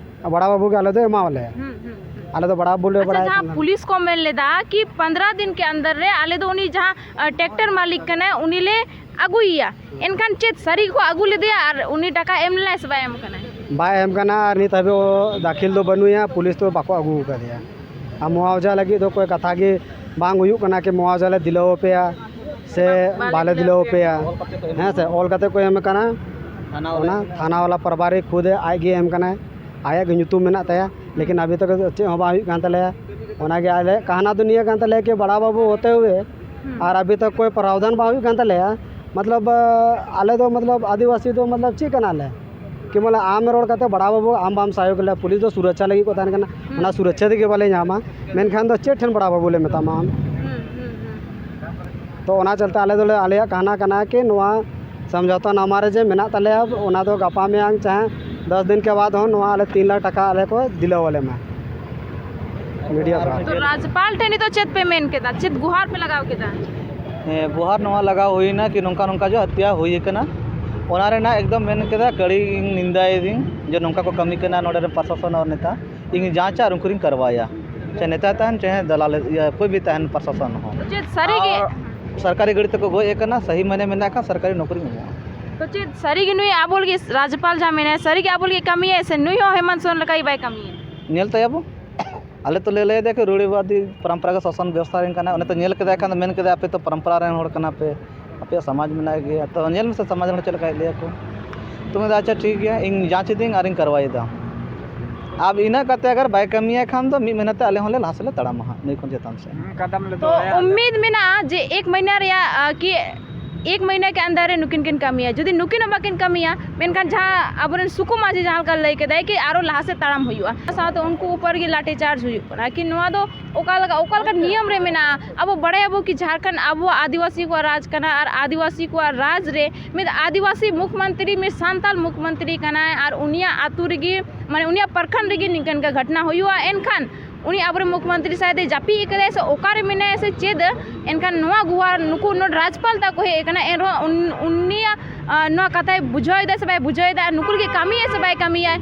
ᱵᱟᱲᱟ ᱵᱟᱹᱵᱩ ᱜᱮ ᱟᱞᱮ ᱫᱚ ᱮᱢᱟᱣᱟᱞᱮᱭᱟ᱾ ᱦᱩᱸ, ᱦᱩᱸ, ᱦᱩᱸ᱾ ᱟᱞᱮ ᱫᱚ ᱵᱟᱲᱟ ᱵᱟᱹᱵᱩ ᱞᱮ ᱟᱪᱪᱷᱟ, ᱵᱟᱲᱟᱭ ᱡᱟᱦᱟᱸ ᱠᱟᱱᱟ᱾ ᱯᱩᱞᱤᱥ ᱠᱚ ᱢᱮᱱ ᱞᱮᱫᱟ ᱠᱤ ᱯᱚᱱᱫᱽᱨᱚ ᱫᱤᱱ ᱠᱮ ᱟᱱᱫᱟᱨ ᱨᱮ ᱟᱞᱮ ᱫᱚ ᱩᱱᱤ ᱡᱟᱦᱟᱸ, ᱟ, ᱴᱨᱟᱠᱴᱟᱨ ᱢᱟᱹᱞᱤᱠ ᱠᱟᱱᱟᱭ ᱩᱱᱤ ᱞᱮ ᱟᱹᱜᱩᱭᱮᱭᱟ᱾ ᱮᱱᱠᱷᱟᱱ ᱪᱮᱫ ᱥᱟᱹᱨᱤ ᱜᱮᱠᱚ ᱟᱹᱜᱩ ᱞᱮᱫᱮᱭᱟ ᱟᱨ ᱩᱱᱤ ᱴᱟᱠᱟ ᱮᱢ ᱞᱮᱱᱟᱭ ᱥᱮ ᱵᱟᱭ ᱮᱢ ᱠᱟᱱᱟᱭ? ᱵᱟᱭ ᱮᱢ ᱠᱟᱱᱟ ᱟᱨ ᱱᱤᱛ ᱦᱟᱹᱵᱤᱡ ᱫᱟᱹᱠᱷᱤᱞ ᱫᱚ ᱵᱟᱹᱱᱩᱭᱟ, ᱯᱩᱞᱤᱥ ᱫᱚ ᱵᱟᱠᱚ ᱟᱹᱜᱩ ᱟᱠᱟᱫᱮᱭᱟ᱾ ᱟᱨ ᱢᱩᱣᱟᱣᱡᱟ ᱞᱟᱹᱜᱤᱫ ᱫᱚ ᱚᱠᱚᱭ ᱠᱟᱛᱷᱟ ᱜᱮ ᱵᱟᱝ ᱦᱩᱭᱩᱜ ᱠᱟᱱᱟ ᱠᱤ ᱢᱩᱣᱟᱣᱡᱟ ᱞᱮ ᱫᱤᱞᱟᱹᱣ ᱟᱯᱮᱭᱟ ᱥᱮ ᱵᱟᱞᱮ ᱵᱟᱞᱮ ᱫᱤᱞᱟᱹᱣ ᱟᱯᱮᱭᱟ᱾ ᱦᱮᱸ ᱥᱮ, ᱚᱞ ᱠᱟᱛᱮ ᱠᱚ ᱮᱢ ᱠᱟᱱᱟ᱾ ᱛᱷᱟᱱᱟ ᱚᱱᱟ ᱵᱟᱞᱟ᱾ ᱛᱷᱟᱱᱟ ᱵᱟᱞᱟ ᱯᱟᱨᱵᱟᱨᱤᱠ ᱠᱷᱩᱫ ᱟᱡ ᱜᱮ ᱮᱢ ᱠᱟᱱᱟᱭ, ᱟᱭᱟᱜ ᱜᱮ ᱧᱩᱛᱩᱢ ᱢᱮᱱᱟᱜ ᱛᱟᱭᱟ, ᱞᱮᱠᱤᱱ ᱟᱵᱷᱤ ᱛᱚᱠ ᱪᱮᱫ ᱦᱚᱸ ᱵᱟᱝ ᱦᱩᱭᱩᱜ ᱠᱟᱱ ᱛᱟᱞᱮᱭᱟ᱾ ᱚᱱᱟᱜᱮ ᱟᱞᱮ ᱠᱟᱦᱱᱟ ᱫᱚ ᱱᱤᱭᱟᱹ ᱠᱟᱱ ᱛᱟᱞᱮᱭᱟ ᱠᱤ ᱵᱟᱲᱟ ᱵᱟᱹᱵᱩ ᱦᱚᱛᱮ ᱦᱩᱭᱮ ᱦᱩᱸ᱾ ᱟᱨ ᱟᱵᱷᱤ ᱛᱚᱠ ᱠᱚᱭ ᱯᱨᱟᱣᱫᱷᱟᱱ ᱵᱟᱝ ᱦᱩᱭᱩᱜ ᱠᱟᱱ ᱛᱟᱞᱮᱭᱟ᱾ ᱢᱚᱛᱞᱚᱵ, ᱟᱞᱮ ᱫᱚ ᱢᱚᱛᱞᱚᱵ ᱟᱹᱫᱤᱵᱟᱹᱥᱤ ᱫᱚ ᱢᱚᱛᱞᱚᱵ ᱪᱮᱫ ᱠᱟᱱᱟᱞᱮ? ᱠᱤ ᱵᱚᱞᱮ ᱟᱢ ᱨᱚᱲ ᱠᱟᱛᱮ ᱵᱟᱲᱟ ᱵᱟᱹᱵᱩ ᱟᱢ ᱵᱟᱢ ᱥᱟᱭᱚ ᱜᱮᱞᱮ, ᱯᱩᱞᱤᱥ ᱫᱚ ᱥᱩᱨᱚᱠᱪᱷᱟ ᱞᱟᱹᱜᱤᱫ ᱠᱚ ᱛᱟᱦᱮᱱ ᱠᱟᱱᱟ, ᱦᱩᱸ᱾ ᱚᱱᱟ ᱥᱩᱨᱚᱠᱪᱷᱟ ᱛᱮᱜᱮ ᱵᱟᱞᱮ ᱧᱟᱢᱟ, ᱢᱮᱱᱠᱷᱟᱱ ᱫᱚ ᱪᱮᱫ ᱴᱷᱮᱱ ᱵᱟᱲᱟ ᱵᱟᱹᱵᱩ ᱞᱮ ᱢᱮᱛᱟᱢᱟ ᱟᱢ? ᱦᱩᱸ, ᱦᱩᱸ, ᱦᱩᱸ᱾ ᱛᱚ ᱚᱱᱟ ᱪᱚᱞᱛᱮ ᱟᱞᱮ ᱫᱚᱞᱮ, ᱟᱞᱮᱭᱟᱜ ᱠᱟᱦᱱᱟ ᱠᱟᱱᱟ ᱠᱤ ᱱᱚᱣᱟ ᱥᱚᱢᱡᱷᱚᱛᱟ ᱱᱟᱢᱟ ᱨᱮ ᱡᱮ ᱢᱮᱱᱟᱜ ᱛᱟᱞᱮᱭᱟ, ᱚᱱᱟ ᱫᱚ ᱜᱟᱯᱟ ᱢᱮᱭᱟᱝ ᱪᱟᱦᱮ ᱫᱚᱥ ᱫᱤᱱ ᱠᱮ ᱵᱟᱫ ᱦᱚᱸ ᱱᱚᱣᱟ ᱟᱞᱮ ᱛᱤᱱ ᱞᱟᱠᱷ ᱴᱟᱠᱟ ᱟᱞᱮ ᱠᱚ ᱫᱤᱞᱟᱹᱣ ᱟᱞᱮ ᱢᱟ᱾ ᱢᱤᱰᱤᱭᱟ ᱠᱚ᱾ ᱛᱚ ᱨᱟᱡᱽᱯᱟᱞ ᱴᱷᱮᱱ ᱱᱤᱛᱚᱜ ᱪᱮᱫ ᱯᱮ ᱢᱮᱱ ᱠᱮᱫᱟ? ᱪᱮᱫ ᱜᱩᱦᱟᱨ ᱯᱮ ᱞᱟᱜᱟᱣ ᱠᱮᱫᱟ? ᱦᱮᱸ, ᱜᱩᱦᱟᱨ ᱱᱚᱣᱟ ᱞᱟᱜᱟᱣ ᱦᱩᱭᱱᱟ ᱠᱤ ᱱᱚᱝᱠᱟ ᱱᱚᱝᱠᱟ ᱡᱮ ᱦᱚᱛᱭᱟ ᱦᱩᱭ ᱟᱠᱟᱱᱟ, ᱚᱱᱟ ᱨᱮᱱᱟᱜ ᱮᱠᱫᱚᱢ ᱢᱮᱱ ᱠᱮᱫᱟ ᱠᱟᱹᱲᱤ ᱱᱤᱱᱫᱟᱭᱮᱫᱤᱧ ᱡᱮ ᱱᱚᱝᱠᱟ ᱠᱚ ᱠᱟᱹᱢᱤ ᱠᱟᱱᱟ ᱱᱚᱰᱮ ᱨᱮᱱ ᱯᱨᱚᱥᱟᱥᱚᱱ ᱟᱨ ᱱᱮᱛᱟ᱾ ᱤᱧ ᱡᱟᱸᱪᱟ ᱟᱨ ᱩᱱᱠᱩ ᱨᱤᱧ ᱠᱟᱨᱣᱟᱭᱟ, ᱪᱟᱦᱮ ᱱᱮᱛᱟ ᱛᱟᱦᱮᱱ ᱪᱟᱦᱮ ᱫᱟᱞᱟᱞ ᱤᱭᱟᱹ ᱠᱚᱭ ᱵᱷᱤ ᱛᱟᱦᱮᱱ ᱯᱨᱚᱥᱟᱥᱚᱱ ᱦᱚᱸ᱾ ᱪᱮᱫ ᱥᱟᱹᱨᱤ ᱜᱮ? ᱟᱨ ᱥᱚᱨᱠᱟᱨᱤ ᱜᱟᱹᱰᱤ ᱛᱮᱠᱚ ᱜᱚᱡ ᱟᱠᱟᱱᱟ, ᱥᱟᱹᱦᱤ ᱢᱟᱭᱱᱮ ᱢᱮᱱᱟᱜ ᱠᱷᱟᱱ ᱥᱚᱨᱠᱟᱨᱤ ᱱᱚᱠᱨᱤᱧ ᱮᱢᱚᱜᱼᱟ᱾ ᱛᱚ ᱪᱮᱫ ᱥᱟᱹᱨᱤ ᱜᱮ ᱱᱩᱭ ᱟᱵᱚ ᱞᱟᱹᱜᱤᱫ ᱨᱟᱡᱽᱯᱟᱞ ᱡᱟᱦᱟᱸ ᱢᱮᱱᱟᱭᱟ ᱥᱟᱹᱨᱤ ᱜᱮ ᱟᱵᱚ ᱞᱟᱹᱜᱤᱫ ᱠᱟᱹᱢᱤᱭᱟᱭ ᱥᱮ ᱱᱩᱭ ᱦᱚᱸ ᱦᱮᱢᱟᱱᱛ ᱥᱚᱨᱮᱱ ᱞᱮᱠᱟ ᱜᱮ ᱵᱟᱭ ᱠᱟᱹᱢᱤᱭᱟ? ᱧᱮᱞ ᱛᱟᱭᱟᱵᱚ᱾ ᱟᱞᱮ ᱛᱚ ᱞᱮ ᱞᱟᱹᱭ ᱫᱟ ᱠᱤ ᱨᱩᱲᱤᱵᱟᱫᱤ ᱯᱚᱨᱚᱢᱯᱚᱨᱟ ᱜᱮ ᱥᱟᱥᱚᱱ ᱵᱮᱵᱚᱥᱛᱷᱟ ᱨᱮᱱ ᱠᱟᱱᱟ, ᱩᱱᱤ ᱛᱚ ᱧᱮᱞ ᱠᱮᱫᱟᱭ ᱠᱷᱟᱱ ᱫᱚ ᱢᱮᱱ ᱠᱮᱫᱟᱭ ᱟᱯᱮ ᱛᱚ ᱯᱚᱨᱚᱢᱯᱚᱨᱟ ᱨᱮᱱ ᱦᱚᱲ ᱠᱟᱱᱟ ᱯᱮ, ᱟᱯᱮᱭᱟᱜ ᱥᱚᱢᱟᱡᱽ ᱢᱮᱱᱟᱜ ᱜᱮᱭᱟ, ᱛᱚ ᱧᱮᱞ ᱢᱮᱥᱮ ᱥᱚᱢᱟᱡᱽ ᱨᱮᱱ ᱪᱮᱫ ᱞᱮᱠᱟᱭ ᱞᱟᱹᱭ ᱟᱠᱚ᱾ ᱛᱚ ᱢᱮᱱᱫᱟ ᱟᱪᱪᱷᱟ ᱴᱷᱤᱠ ᱜᱮᱭᱟ, ᱤᱧ ᱡᱟᱸᱪ ᱤᱫᱟᱹᱧ ᱟᱨᱤᱧ ᱠᱟᱨᱣᱟᱭ ᱮᱫᱟ᱾ ᱟᱵ ᱤᱱᱟᱹ ᱠᱟᱛᱮ ᱟᱜᱟᱨ ᱵᱟᱭ ᱠᱟᱹᱢᱤᱭᱟ ᱠᱷᱟᱱ ᱫᱚ ᱢᱤᱫ ᱢᱟᱹᱦᱱᱟᱹ ᱛᱮ ᱟᱞᱮ ᱦᱚᱸᱞᱮ ᱞᱟᱦᱟ ᱥᱮᱫ ᱞᱮ ᱛᱟᱲᱟᱢᱟ ᱦᱟᱸᱜ ᱱᱩᱭ ᱠᱷᱚᱱ ᱪᱮᱛᱟᱱ ᱥᱮᱫ᱾ ᱦᱩᱸ, ᱠᱟᱫᱟᱢ ᱞᱮ ᱛᱚ ᱫᱚᱦᱚᱭᱟ ᱟᱞᱮ᱾ ᱩᱢᱤᱫ ᱢᱮᱱᱟᱜᱼᱟ ᱡᱮ ᱮᱠ ᱢᱟᱹᱦᱱᱟᱹ ᱨᱮᱭᱟᱜ, ᱟ, ᱠᱤ ᱮᱠ ᱢᱟᱹᱦᱱᱟᱹ ᱠᱮ ᱟᱱᱫᱟᱨ ᱨᱮ ᱱᱩᱠᱤᱱ ᱠᱤᱱ ᱠᱟᱹᱢᱤᱭᱟ᱾ ᱡᱩᱫᱤ ᱱᱩᱠᱤᱱ ᱦᱚᱸ ᱵᱟᱹᱠᱤᱱ ᱠᱟᱹᱢᱤᱭᱟ, ᱢᱮᱱᱠᱷᱟᱱ ᱡᱟᱦᱟᱸ ᱟᱵᱚᱨᱮᱱ ᱥᱩᱠᱩ ᱢᱟᱹᱡᱷᱤ ᱡᱟᱦᱟᱸ ᱞᱮᱠᱟ ᱞᱟᱹᱭ ᱠᱮᱫᱟᱭ ᱠᱤ ᱟᱨᱚ ᱞᱟᱦᱟ ᱥᱮᱫ ᱛᱟᱲᱟᱢ ᱦᱩᱭᱩᱜᱼᱟ, ᱥᱟᱶᱛᱮ ᱩᱱᱠᱩ ᱩᱯᱚᱨ ᱜᱮ ᱞᱟᱴᱷᱤ ᱪᱟᱨᱡᱽ ᱦᱩᱭᱩᱜ ᱠᱟᱱᱟ᱾ ᱠᱤ ᱱᱚᱣᱟ ᱫᱚ ᱚᱠᱟ ᱞᱮᱠᱟ, ᱚᱠᱟ ᱞᱮᱠᱟ ᱱᱤᱭᱚᱢ ᱨᱮ ᱢᱮᱱᱟᱜᱼᱟ? ᱟᱵᱚ ᱵᱟᱲᱟᱭᱟᱵᱚ ᱠᱤ ᱡᱷᱟᱲᱠᱷᱚᱸᱰ ᱟᱵᱚᱣᱟᱜ ᱟᱹᱫᱤᱵᱟᱹᱥᱤ ᱠᱚᱣᱟᱜ ᱨᱟᱡᱽ ᱠᱟᱱᱟ ᱟᱨ ᱟᱹᱫᱤᱵᱟᱹᱥᱤ ᱠᱚᱣᱟᱜ ᱨᱟᱡᱽ ᱨᱮ ᱢᱤᱫ ᱟᱹᱫᱤᱵᱟᱹᱥᱤ ᱢᱩᱠᱷᱢᱚᱱᱛᱨᱤ, ᱢᱤᱫ ᱥᱟᱱᱛᱟᱞ ᱢᱩᱠᱷᱢᱚᱱᱛᱨᱤ ᱠᱟᱱᱟᱭ ᱟᱨ ᱩᱱᱤᱭᱟᱜ ᱟᱹᱛᱩ ᱨᱮᱜᱮ, ᱢᱟᱱᱮ ᱩᱱᱤᱭᱟᱜ ᱯᱨᱚᱠᱷᱚᱸᱰ ᱨᱮᱜᱮ ᱱᱤᱝᱠᱟᱹ ᱱᱤᱝᱠᱟᱹ ᱜᱷᱚᱴᱱᱟ ᱦᱩᱭᱩᱜᱼᱟ, ᱮᱱᱠᱷᱟᱱ ᱩᱱᱤ ᱟᱵᱚᱨᱮᱱ ᱢᱩᱠᱷᱢᱚᱱᱛᱨᱤ ᱥᱟᱶᱛᱮ ᱡᱟᱹᱯᱤᱫ ᱟᱠᱟᱫᱟᱭ ᱥᱮ ᱚᱠᱟᱨᱮ ᱢᱮᱱᱟᱭᱟ ᱥᱮ ᱪᱮᱫ, ᱮᱱᱠᱷᱟᱱ ᱱᱚᱣᱟ ᱜᱩᱦᱟᱨ ᱱᱩᱠᱩ ᱱᱚᱰᱮ ᱨᱟᱡᱽᱯᱟᱞ ᱛᱟᱠᱚ ᱦᱮᱡ ᱟᱠᱟᱱᱟ, ᱮᱱᱨᱮᱦᱚᱸ ᱩᱱ-, ᱩᱱᱤᱭᱟᱜ, ᱟ, ᱱᱚᱣᱟ ᱠᱟᱛᱷᱟᱭ ᱵᱩᱡᱷᱟᱹᱣ ᱮᱫᱟ ᱥᱮ ᱵᱟᱭ ᱵᱩᱡᱷᱟᱹᱣ ᱮᱫᱟ, ᱟᱨ ᱱᱩᱠᱩ ᱞᱟᱹᱜᱤᱫ ᱠᱟᱹᱢᱤᱭᱟᱭ ᱥᱮ ᱵᱟᱭ ᱠᱟᱹᱢᱤᱭᱟᱭ,